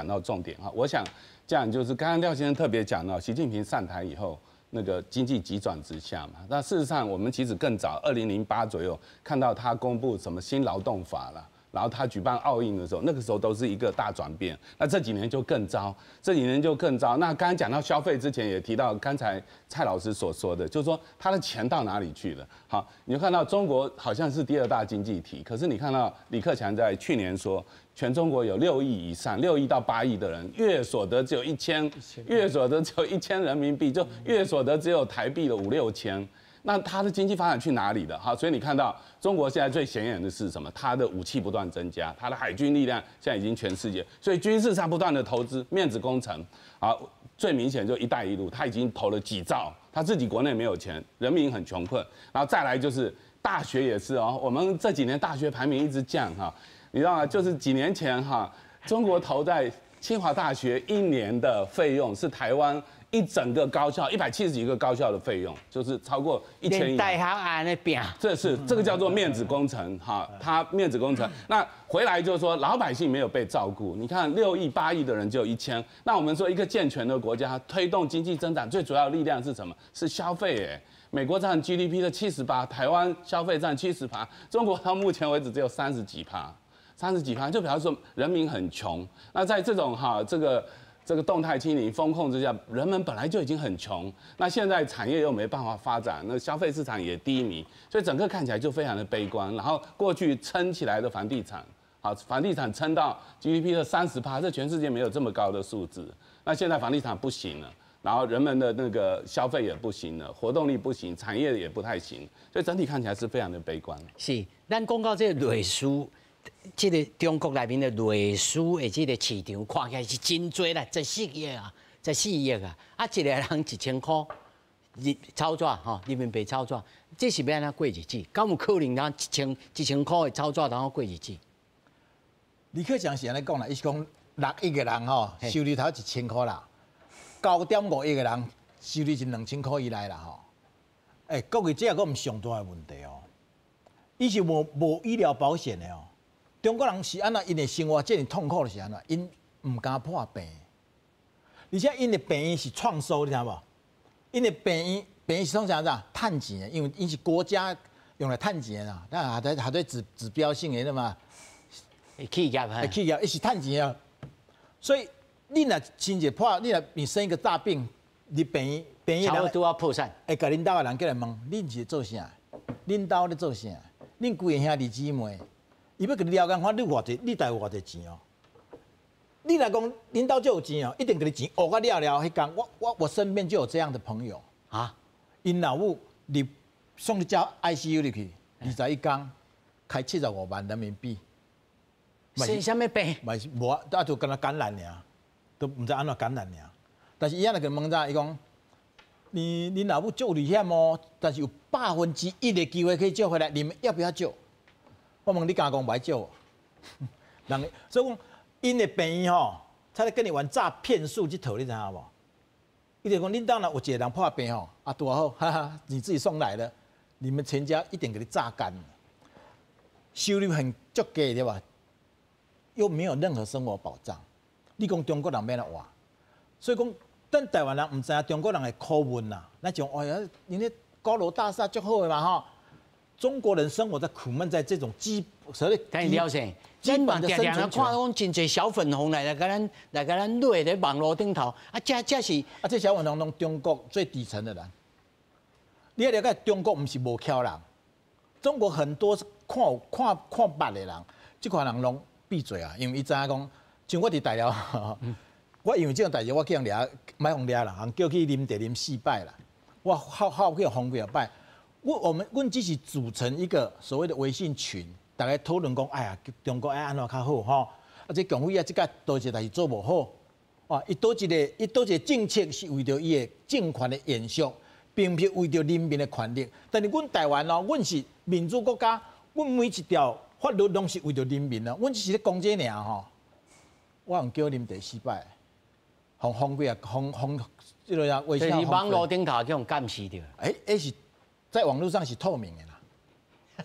到重点哈。我想这样就是刚刚廖先生特别讲到，习近平上台以后，那个经济急转直下嘛。那事实上，我们其实更早，2008左右看到他公布什么新劳动法了。然后他举办奥运的时候，那个时候都是一个大转变。那这几年就更糟，这几年就更糟。那刚刚讲到消费之前，也提到刚才蔡老师所说的，就是说他的钱到哪里去了？好，你就看到中国好像是第二大经济体，可是你看到李克强在去年说，全中国有6亿以上，6亿到8亿的人，月所得只有一千，月所得只有1000人民币，就月所得只有台币的五六千。那它的经济发展去哪里了？好，所以你看到中国现在最显眼的是什么？它的武器不断增加，它的海军力量现在已经全世界，所以军事上不断的投资，面子工程。好，最明显就“一带一路”，他已经投了几兆，他自己国内没有钱，人民很穷困。然后再来就是大学也是哦，我们这几年大学排名一直降哈，你知道吗？就是几年前哈，中国投在清华大学一年的费用是台湾一整个高校170几个高校的费用，就是超过1000亿。大学按呢拼，这个叫做面子工程哈，他面子工程。那回来就是说老百姓没有被照顾。你看6亿8亿的人就一千，那我们说一个健全的国家推动经济增长最主要力量是什么？是消费哎。美国占 GDP 的78，台湾消费占70趴，中国到目前为止只有三十几趴，三十几趴就表示说人民很穷。那在这种哈这个动态清零封控之下，人们本来就已经很穷，那现在产业又没办法发展，那消费市场也低迷，所以整个看起来就非常的悲观。然后过去撑起来的房地产，好，房地产撑到 GDP 的30趴，这全世界没有这么高的数字。那现在房地产不行了，然后人们的那个消费也不行了，活动力不行，产业也不太行，所以整体看起来是非常的悲观。是，咱讲到这个内需，这个中国内面的内需的这个市场，看起来是真济啦，十四亿啊，十四亿啊，啊，一个人1000块，钞纸吼，人民币钞纸，这是欲按怎过日子？敢有可能咱一千块的钞纸通好过日子？李克强是按呢讲啦，伊是讲6亿个人吼，收入头1000块啦，9.5亿个人收入是2000块以内啦吼。欸，各位，这个毋是上大的问题哦，伊是无医疗保险的哦。中国人是按怎？𪜶的生活遮尔痛苦是按怎？𪜶毋敢破病。而且𪜶的病院是創收，你聽無？𪜶的病院是創啥子啊？趁錢的，因為𪜶是國家用來趁錢的啦，那還在指標性的嘛。企業，企業，伊是趁錢啊。所以你若親一破，你若你生一個大病，你病院差不多要破產。會共恁兜的人過來問，恁是做啥？恁兜咧做啥？恁幾个兄弟姊妹？伊欲共你了解看你偌濟，你大有偌濟錢哦。你若講恁兜足有錢哦，一定共你錢挖甲了了。彼工我身邊就有這樣的朋友啊，𪜶老母入送去叫 ICU 入去，21工，開75萬人民幣。生啥物病？嘛是無啊，啊就干焦感染爾，都毋知按怎感染爾。但是伊仔若共問怎，伊講，你老母足危險哦，但是有1/100的機會可以救回來，你們要不要救？我問你敢講無愛救？人所以講，𪜶的病院吼，才咧跟你玩詐騙術這套，你知影無？伊就講，恁兜若有一個人破病吼，啊拄好，哈哈，你自己送來的，你們全家一定給你榨乾，收入很足低對吧？又沒有任何生活保障，你講中國人欲按怎活？所以講，咱台灣人毋知影中國人的苦悶啦。咱像哎呀，𪜶咧高樓大廈足好的嘛吼。中國人生活在苦悶，在這種基所謂但是了解，基本的生存看講真濟小粉紅來共咱掠佇網路頂頭，啊，這是啊，這小粉紅攏中國最底層的人。你欲了解，中國毋是無巧人，中國很多是看看看捌的人，這款人攏閉嘴啊，因為伊知影講，像我佇大陸，我因為這種代誌，我去予人掠，莫予人掠啦，人叫去啉茶啉四擺啦，我好好去予封幾仔擺。我們只是組成一個所謂的微信群，大家討論講，哎呀，中國愛按怎較好吼？啊，這共匪啊，這個佗一個代誌做無好，哇，伊佗一個政策是為著伊的政權的延續，並毋是為著人民的權利。但是阮台灣哦，阮是民主國家，阮每一條法律攏是為著人民啊，阮只是咧講這爾吼。我予叫啉茶四擺，予封幾啊，封封這個啊，微信。就是網路頂頭去予監視著。欸，欸是在網路上是透明的啦，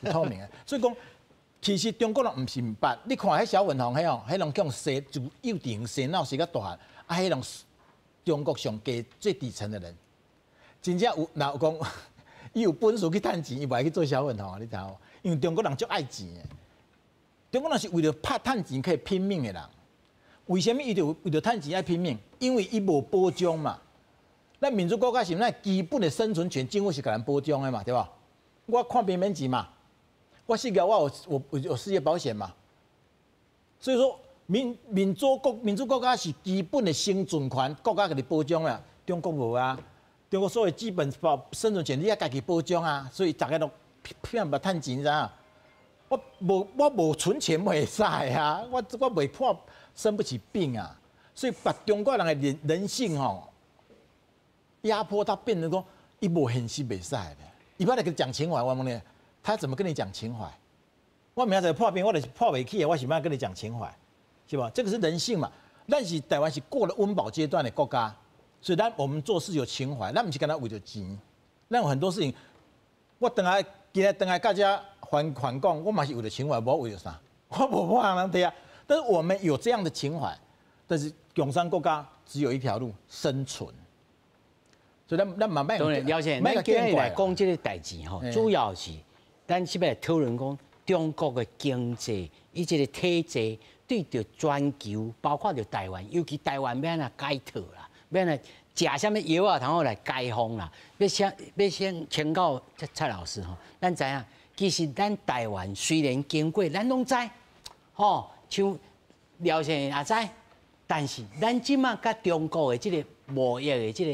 是透明的。所以講，其實中國人毋是毋捌，你看彼小粉紅彼哦，彼攏叫洗就幼稚園洗腦洗甲大漢，啊，彼攏中國上低最底層的人，真正有若有講，伊有本事去趁錢，伊無愛去做小粉紅，你知無？因為中國人足愛錢的，中國人是為著拍趁錢可以拼命的人。為啥物伊就為著趁錢愛拼命？因為伊無保障嘛。咱民主國家是咱基本的生存權，政府是共咱保障的嘛，對無？我看病免錢嘛，我失業我有失業保險嘛。所以說民主國家是基本的生存權，國家共你保障啊。中國無啊，中國所謂基本保生存權，你愛家己保障啊。所以逐家攏拼命趁錢，知影？我無存錢袂使啊，我袂破生不起病啊。所以把中國人的人性吼壓迫到變成講，伊無現實袂使的。伊欲來共你講情懷，我問你，他怎麼跟你講情懷？我明仔載破病，我就是破袂起的，我是欲跟你講情懷，是吧？這個是人性嘛。咱是台灣是過了溫飽階段的國家，所以咱我們做事有情懷，咱毋是干焦為著錢。咱有很多事情，我轉來今日轉來佮遮還還講，我嘛是為著情懷，無為著啥，我無法通對啊。但是我們有這樣的情懷，但是共產國家只有一條路生存。所以咱嘛欲當然，了解。咱今日來講這個代誌吼，主要是咱是欲來討論講中國的經濟，伊這個體制對著全球，包括著台灣，尤其台灣欲按怎解套啦，欲按怎食啥物藥仔通好來解放啦。欲先請教蔡老師吼，咱知影，其實咱台灣雖然經過，咱攏知，吼，像廖先生也知，但是咱這馬佮中國的這個貿易的這個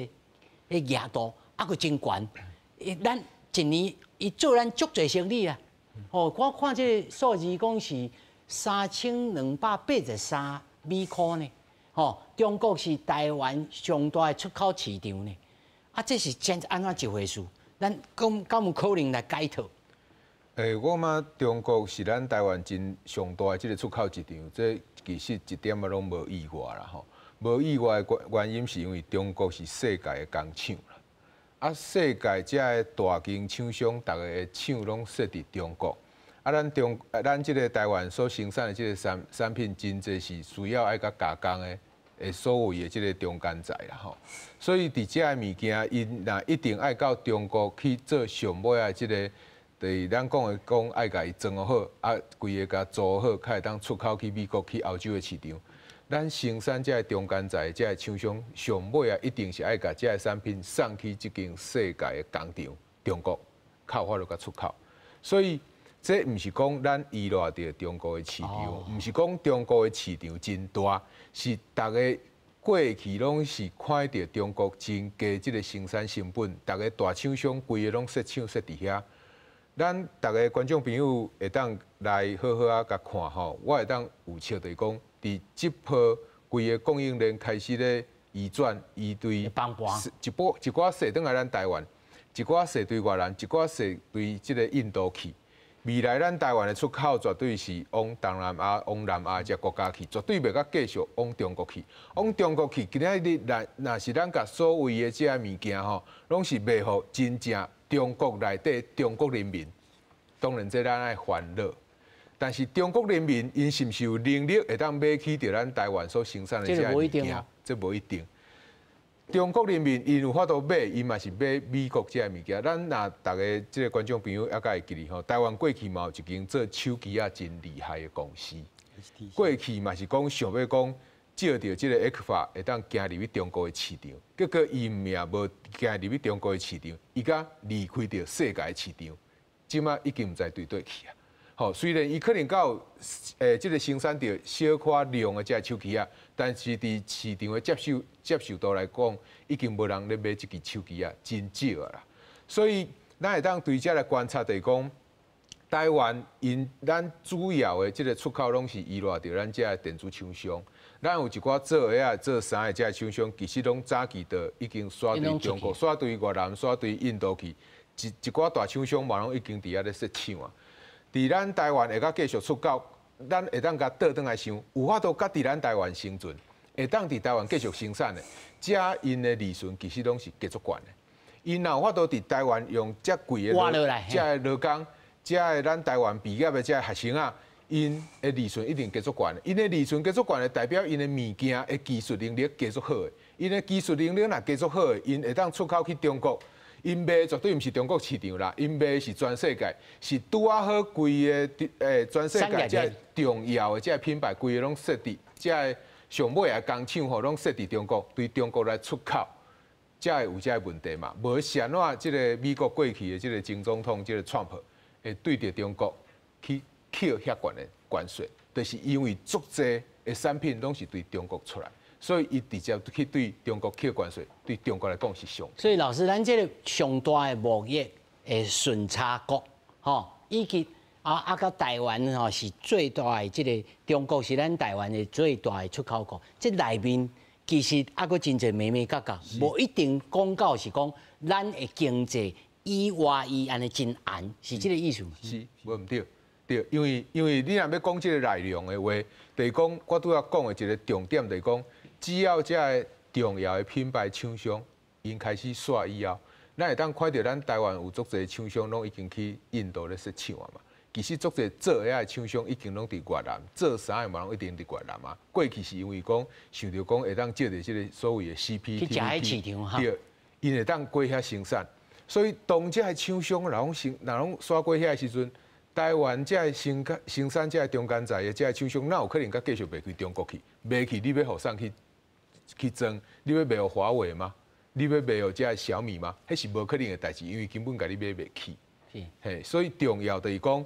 額度猶閣真懸，咱一年伊做咱足濟生意啊！哦，我看這個數字講是3283美箍呢。吼，中國是台灣上大的出口市場呢。啊，這是真按怎一回事？咱敢有可能來解套？欸，我感覺中國是咱台灣真上大的這個出口市場，這其實一點仔攏無意外啦吼。無意外的原因是因為中國是世界的工廠啦，啊，世界遮的大型廠商，逐个的廠攏設佇中國，啊，咱這個台灣所生產的這個產品，真濟是需要愛佮加工的。的所谓的这个中間材啦吼。所以佇遮个物件，𪜶若一定愛到中國去做上尾仔這个，就是咱講的講愛共伊裝好，啊，規个共做好，較會當出口去美國、去歐洲的市場。咱生產這个中間材，這个廠商上尾啊，一定是愛共這个產品送去這間世界的工廠，中國，較有法度共出口。所以這毋是講咱依賴著中國的市場，毋是講中國的市場真大，是逐个過去攏是看著中國真低這个生產成本，逐个大廠商規个攏設廠設佇遐。咱逐个觀眾朋友會當來好好仔共看吼，我會當預測就是講，佇這波規个供應鏈開始咧移轉，伊對一波一寡勢轉來咱台灣，一寡勢對越南，一寡勢對這个印度去。未來咱台灣的出口絕對是往東南亞、往南亞這國家去，絕對袂閣繼續往中國去。往中國去，今仔日若若是咱共所謂的這个物件吼，攏是賣予真正中國內底中國人民。當然這咱愛煩惱，但是中國人民𪜶是毋是有能力會當買起著咱台灣所生產的這个物件？這無一定。中國人民𪜶有法度買，𪜶嘛是買美國這个物件。咱若逐个這个觀眾朋友猶閣會記得吼，台灣過去嘛有一間做手機仔真厲害的公司，過去嘛是講想欲講借著這個 ECFA 會當行入去中國的市場，結果伊毋也無行入去中國的市場，伊才離開著世界市場，這馬已經毋知對佗去啊。吼，雖然伊可能閣有這个生產著小可量的這个手機仔，但是佇市場的接受度來講，已經無人咧買這支手機仔，真少啊啦。所以咱會當對這來觀察，就是講台灣𪜶咱主要的這个出口攏是依賴著咱這个電子廠商，咱有一寡做鞋仔、做衫的這个廠商，其實攏早期就已經徙對中國、徙對越南、徙對印度去，一寡大廠商嘛攏已經佇遐咧設廠啊。佇咱台灣會閣繼續出口，咱會當共倒轉來想，有法度閣佇咱台灣生存，會當佇台灣繼續生產的，遮𪜶的利潤其實攏是加足懸的。𪜶若有法度佇台灣用遮貴的遮个勞工，遮个咱台灣畢業的遮个學生啊，𪜶的利潤一定加足懸的。𪜶的利潤加足懸的，代表𪜶的物件的技術能力加足好的。𪜶的技術能力若加足好的，𪜶會當出口去中國。𪜶賣絕對毋是中國市場啦，𪜶賣是全世界，是拄仔好規个全世界遮重要的遮品牌，規个攏設佇遮个上尾的工廠吼，攏設佇中國，對中國來出口，才會有遮个問題嘛。無是按怎這个美國過去的這个前總統這个川普會對著中國去扣遐懸的關稅，就是因為足濟的產品攏是對中國出來。所以伊直接去對中國扣關稅，對中國來講是上。所以老師，咱這个上大的貿易的順差國，吼，以及啊，佮台灣吼是最大的這个中國是咱台灣的最大的出口國。這內面其實猶閣真濟眉眉角角，無一定講到是講咱的經濟以外伊按呢真絚，是這个意思嗎？是，無毋對。對，因為你若欲講這个內容的話，就是講我拄仔講的一个重點，就是講只要這个重要的品牌廠商，𪜶開始徙以後，咱會當看著咱台灣有足濟廠商攏已經去印度咧設廠啊嘛。其實足濟做鞋的廠商已經攏佇越南，做衫的嘛攏一定佇越南啊。過去是因為講想著講會當借著這个所謂的 CPTPP，去食彼市場哈，對，𪜶會當過遐生產。所以當這个廠商若攏生若攏徙過遐的時陣，台灣這个生產這个中間材的這个廠商，哪有可能閣繼續賣去中國去？賣去你欲予啥去裝？你欲賣予華為嗎？你欲賣予這个小米嗎？彼是無可能的代誌，因為根本共你買袂起。嘿，所以重要就是講，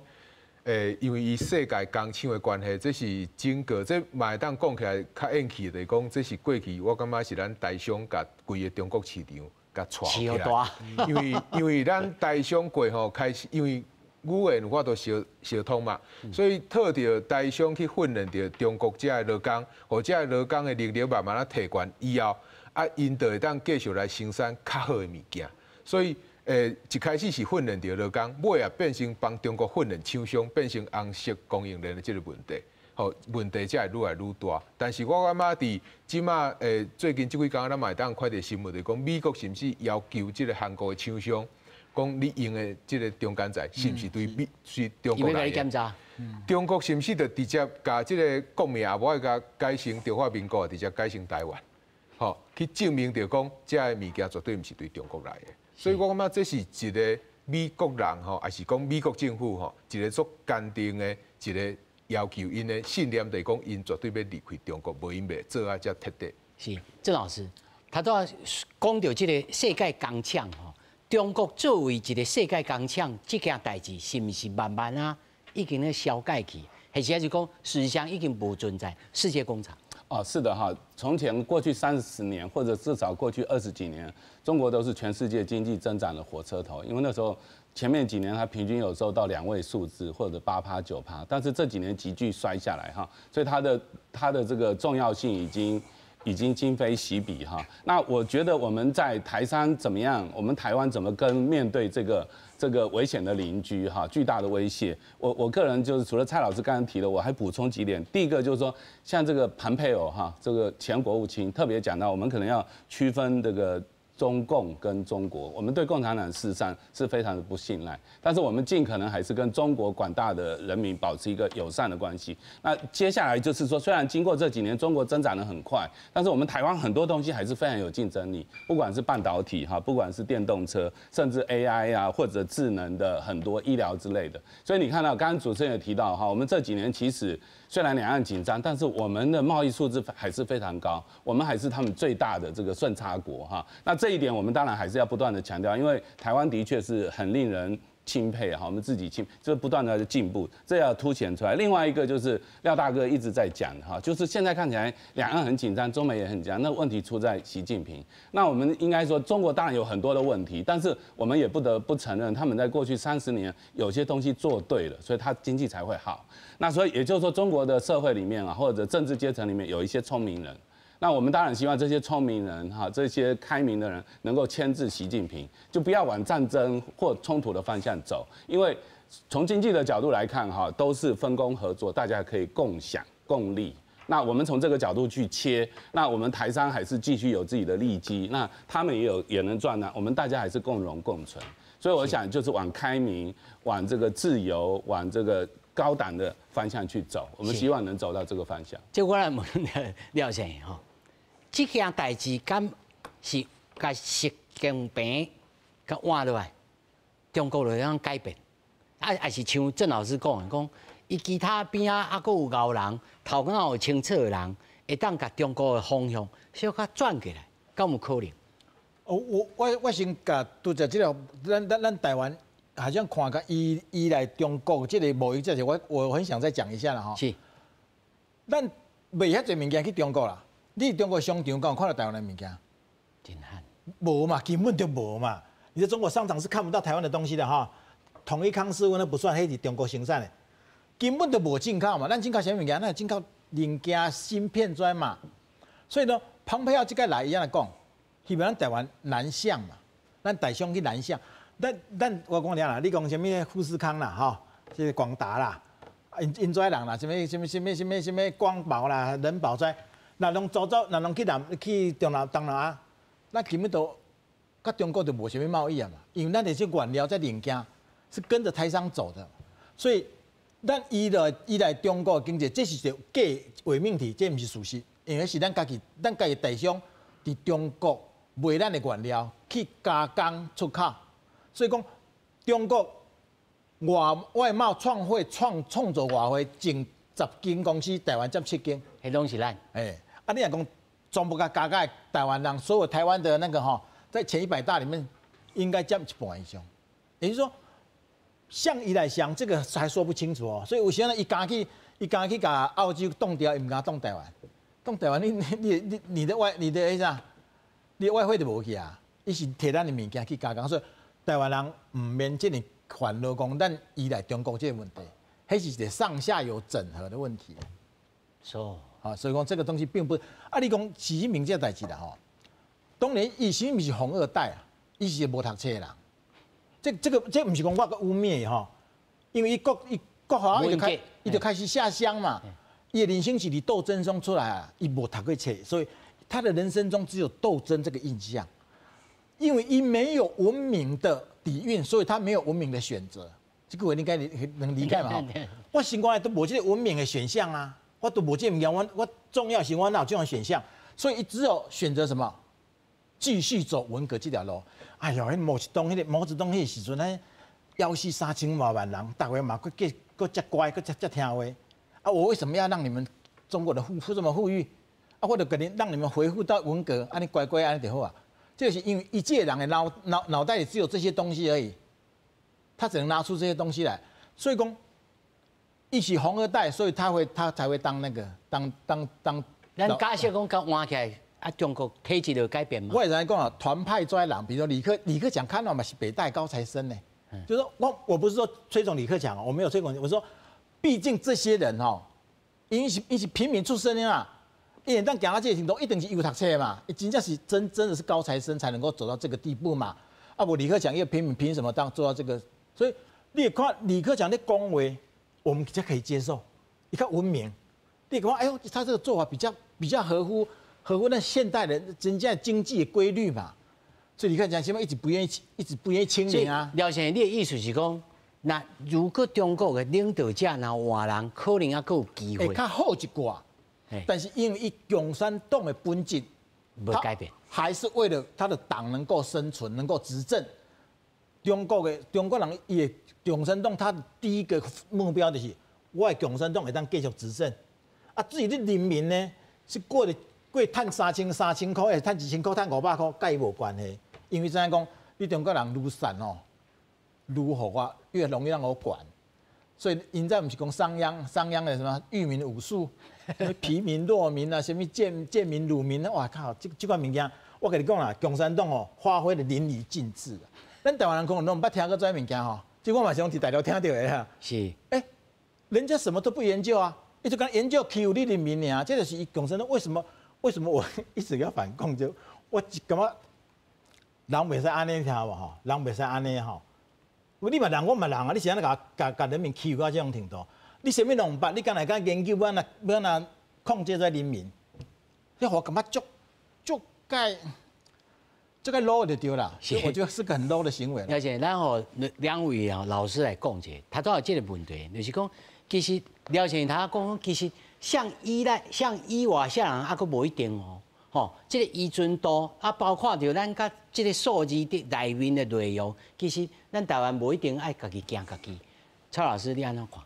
因為伊世界工廠的關係，這是整個這嘛會當講起來較應氣，就是講這是過去我感覺是咱台商共規个中國市場共帶起來。因為咱台商過吼開始，因為語言有法度相相通嘛，所以透著台商去訓練著中國遮个勞工，予遮个勞工的能力慢慢仔提懸以後，啊，𪜶就會當繼續來生產較好的物件。所以，一開始是訓練著勞工，尾仔變成幫中國訓練廠商，變成紅色供應鏈的這个問題，吼，問題才會愈來愈大。但是我感覺佇這馬最近這幾工，咱嘛會當看著新聞，就是講美國甚至要求這个韓國的廠商，講你用的這个中間材是毋是對美是中國來的？中國是毋是就直接共這个國名也無愛共改成中華民國，直接改成台灣？吼，去證明著講這个物件絕對毋是對中國來的。所以我感覺這是一个美國人吼，抑是講美國政府吼，一个足堅定的一个要求，𪜶的信念就是講，𪜶絕對欲離開中國，無𪜶袂做啊遮徹底。是，鄭老師，頭拄仔講著這个世界工廠吼，中國作為一个世界工廠，這件代誌是毋是慢慢啊已經咧消解去，還是還是講事實上已經無存在世界工廠？哦，是的哈，從前過去30年，或者至少過去20幾年，中國都是全世界經濟增長的火車頭，因為那時候前面幾年它平均有時候到兩位數字或者8趴9趴，但是這幾年急劇摔下來哈，所以它的這個重要性已經今非昔比哈。那我覺得我們在台商怎麼樣？我們台灣怎麼跟面對這個危險的鄰居哈，巨大的威脅？我個人就是除了蔡老師剛剛提的，我還補充幾點。第一個就是說，像這個蓬佩奧哈，這個前國務卿特別講到，我們可能要區分這個中共跟中國，我們對共產黨事實上是非常的不信賴，但是我們盡可能還是跟中國廣大的人民保持一個友善的關係。那接下來就是說，雖然經過這幾年中國增長得很快，但是我們台灣很多東西還是非常有競爭力，不管是半導體哈，不管是電動車，甚至 AI 啊，或者智能的很多醫療之類的。所以你看到剛剛主持人也提到哈，我們這幾年其實雖然兩岸緊張，但是我們的貿易數字還是非常高，我們還是他們最大的這個順差國哈。那這一點我們當然還是要不斷的強調，因為台灣的確是很令人欽佩哈，我們自己欽就是不斷的進步，這要凸顯出來。另外一個就是廖大哥一直在講哈，就是現在看起來兩岸很緊張，中美也很緊張，那問題出在習近平。那我們應該說中國當然有很多的問題，但是我們也不得不承認，他們在過去30年有些東西做對了，所以他經濟才會好。那所以也就是說，中國的社會裡面啊，或者政治階層裡面有一些聰明人。那我們當然希望這些聰明人哈，這些開明的人能夠牽制習近平，就不要往戰爭或衝突的方向走。因為從經濟的角度來看哈，都是分工合作，大家可以共享共利。那我們從這個角度去切，那我們台商還是繼續有自己的利基，那他們也有也能賺呢，我們大家還是共榮共存。所以我想就是往開明、往這個自由、往這個高檔的方向去走，我們希望能走到這個方向。這我來問廖先生吼。這件代誌敢是共習近平共換落來，中國就會當改變？啊，抑是像鄭老師講的，講伊其他邊仔猶閣有𠢕人，頭腦有清楚的人，會當共中國的方向小可轉過來，敢有可能？哦，我先共拄才這个，咱台灣好像看共依賴中國這个貿易，這是我很想再講一下啦吼。是。咱賣遐濟物件去中國啦。你中國商場敢有看到台灣的物件？真罕。無嘛，根本就無嘛。你在中國商場是看不到台灣的東西的哈。統一康師傅那不算，彼是中國生產的，根本就無進口嘛。咱進口啥物件？咱進口零件、芯片這嘛。所以呢，蓬佩奧這個來伊按呢講，希望咱台灣南向嘛，咱台商去南向。咱我講了啦，你講啥物富士康啦，吼，這个廣達啦，𪜶𪜶遮人啦，啥物啥物啥物啥物啥物光寶啦、仁寶這。若攏走走，若攏去南去中南東南亞，咱根本都佮中國就無啥物貿易啊嘛，因為咱的這原料這零件是跟着台商走的，所以咱依賴中國經濟，這是一個假偽命題，這毋是事實，因為是咱家己台商佇中國賣咱的原料去加工出口，所以講中國外貿創匯創造外匯前10間公司，台灣佔7間，彼攏是咱，欸。啊！你若講全部共加加台灣人，所有台灣的那個吼，在前100大裡面應該佔一半以上。也就是說，像依賴上這個還說不清楚哦。所以有時呢，伊敢去共澳洲擋掉，伊毋敢擋台灣。擋台灣，你的啥？你的外匯就無去啊。伊是提咱的物件去加工，所以台灣人毋免這麼煩惱，講咱依賴中國這個問題，彼是一個上下游整合的問題。 So。啊，所以講這個東西並不啊，你講習近平這個代誌啦吼，當然伊是毋是紅二代啊，伊是無讀冊的人，這毋是講我閣污衊吼，因為伊國小伊就開始下鄉嘛，伊的人生是佇鬥爭中出來啊，伊無讀過冊，所以他的人生中只有鬥爭這個印象。因為伊沒有文明的底蘊，所以他沒有文明的選擇。這句話你應該能理解嘛？我心肝內都無這個文明的選項啊，我都無這個物件，我重要性我哪有這種選項？所以伊只有選擇什麼？繼續走文革這條路。哎喲，彼毛澤東，彼個毛澤東彼個時陣呢，枵死3000多萬人，逐家嘛閣閣閣遮乖，閣遮遮聽話。啊，我為什麼要讓你們中國的富富這麼富裕？啊，我就給你讓你們恢復到文革，按呢乖乖按呢就好啊。這是因為一介人的腦袋裡只有這些東西而已，他只能拿出這些東西來。所以講，伊是紅二代，所以他才會當那個當當當。咱假設講佮換起來，啊，中國體制就改變嗎？我會來講啊，團派跩人，比如說李克強，看到嘛是北大高材生呢。就是說我不是說推崇李克強，我沒有推崇，我說，畢竟這些人吼，伊是平民出身的嘛。伊會當行到這個程度，一定是有讀冊嘛。伊真正是真的是高材生才能夠走到這個地步嘛。啊，無李克強一個平民，憑什麼當做到這個？所以你會看李克強的講話，我們比較可以接受。伊較文明，你看，哎喲，他這個做法比較合乎那現代人真正經濟的規律嘛。所以李克強現在一直不願意清零啊。廖先生，你的意思是講，那如果中國的領導者若換人，可能猶閣有機會。會較好一寡。但是因為伊共產黨的本質無改變，還是為了他的黨能夠生存、能夠執政。中國人伊的共產黨，他的第一個目標就是我的共產黨會當繼續執政。啊，至於你人民呢，是過的過趁3000塊，還是趁1000塊、趁500塊，佮伊無關係。因為怎樣講，你中國人愈散哦，愈予我越容易讓我管。所以𪜶在毋是講商鞅，商鞅的什麼裕民五術，疲民弱民啊，什麼賤民魯民，哇靠！這款物件，我共你講啦，共產黨哦，發揮得淋漓盡致。咱台灣人可能攏毋捌聽過這物件吼，這我嘛是講佇大陸聽著的哈。欸，人家什麼都不研究啊，伊就講研究欺負你人民爾，這就是伊共產黨為什麼？為什麼我一直要反共？就我感覺人袂使按呢聽無吼，人袂使按呢吼。你嘛人，我嘛人啊！你是按怎共人民欺負到這種程度？你啥物攏毋捌？你敢來敢研究欲按怎欲按怎控制這人民？這予我感覺足足蓋這個 low 就對啦，我覺得是個很 low 的行為。而且咱予兩位啊老師來講者，他都有這個問題，就是講其實廖先生他講，其實像依賴像伊瓦下人，猶閣無一定哦。吼，這個依存度啊，包括著咱佮這個數字的內面的內容，其實咱台灣無一定愛家己驚家己。蔡老師，你按怎看？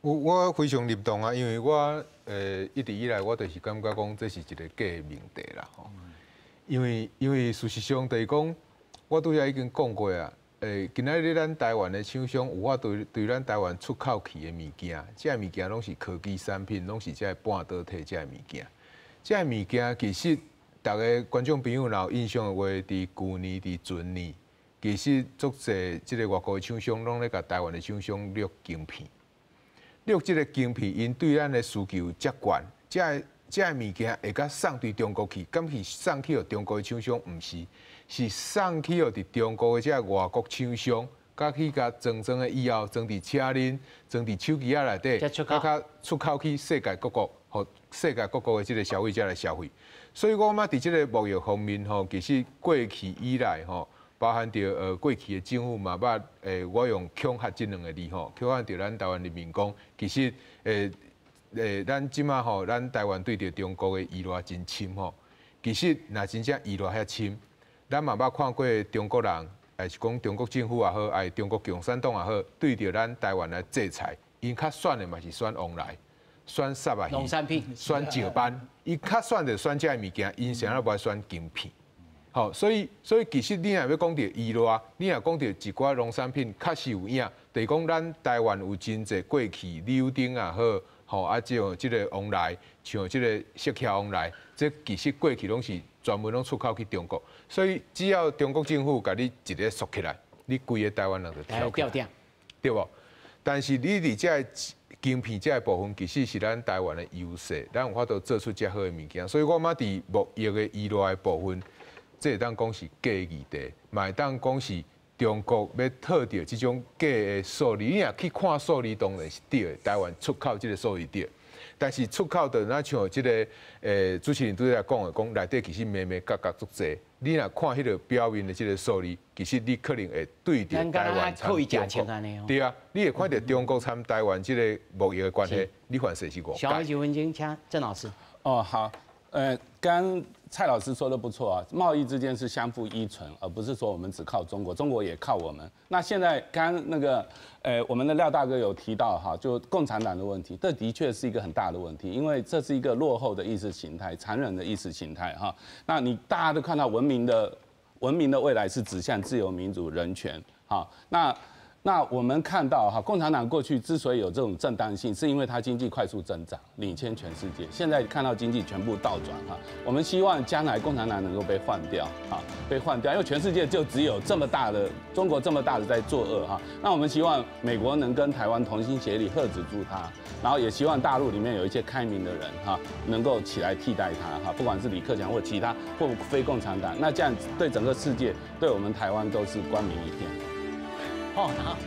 我非常認同啊，因為我一直以來我就是感覺講這是一個假的命題啦吼。因為事實上就是講，我拄才已經講過啊。今仔日咱台灣的廠商有法對咱台灣出口去的物件，這个物件攏是科技產品，攏是這个半導體這个物件。這个物件其實，逐个觀眾朋友若有印象的話，佇舊年、佇前年，其實足濟這个外國的廠商攏咧共台灣的廠商掠晶片，掠這个晶片，𪜶對咱的需求遮懸，這个物件會共送對中國去，敢是送去予中國的廠商？毋是，是送去予佇中國的這个外國廠商，佮去共裝裝的以後，裝佇車輪、裝佇手機仔內底，佮較出口去世界各國，予世界各國的這個消費者來消費。所以我感覺佇這個貿易方面吼，其實過去以來吼，包含著過去的政府嘛捌我用恐嚇這兩個字吼，恐嚇著咱台灣人民講，其實咱這馬吼，咱台灣對著中國的依賴真深吼。其實若真正依賴遐深，咱嘛捌看過中國人，還是講中國政府也好，還是中國共產黨也好，對著咱台灣來制裁，𪜶較選的嘛是選旺來，選虱目魚，農產品，選石斑，伊較選就選這个物件，𪜶啥都無愛選晶片。好，所以其實你若欲講著依賴，你若講著一寡農產品確實有影，就是講咱台灣有真濟過去柳丁也好，吼啊，像這个旺來，像這个釋迦旺來，這其實過去攏是專門攏出口去中國，所以只要中國政府共你一个鎖起來，你規個台灣人就跳起來，對無？但是你佇這个晶片這个部分，其實是咱台灣的優勢，咱有法度做出遮好的物件，所以我感覺佇貿易的依賴的部分，這會當講是假議題，嘛會當講是中國欲套著這種假的數字。你若去看數字，當然是對的，台灣出口這个數字對，但是出口的若像這个主持人拄才講的，講內底其實眉眉角角足濟，你若看彼个表面的這个數字，其實你可能會對著台灣參中國，對啊，你會看著中國參台灣這个貿易的關係，你凡勢是誤解。小2分鐘，請鄭老師。哦，好，剛蔡老師說的不錯啊，貿易之間是相互依存，而不是說我們只靠中國，中國也靠我們。那現在剛那個，我們的廖大哥有提到哈，就共產黨的問題，這的確是一個很大的問題，因為這是一個落後的意識形態、殘忍的意識形態哈。那你大家都看到文明的未來是指向自由、民主、人權，好，那我們看到哈，共產黨過去之所以有這種正當性，是因為它經濟快速增長，領先全世界。現在看到經濟全部倒轉哈，我們希望將來共產黨能夠被換掉，哈，被換掉，因為全世界就只有這麼大的中國這麼大的在作惡哈。那我們希望美國能跟台灣同心協力，遏止住它，然後也希望大陸裡面有一些開明的人哈，能夠起來替代他哈，不管是李克強或其他或非共產黨，那這樣對整個世界，對我們台灣都是光明一片。好，好。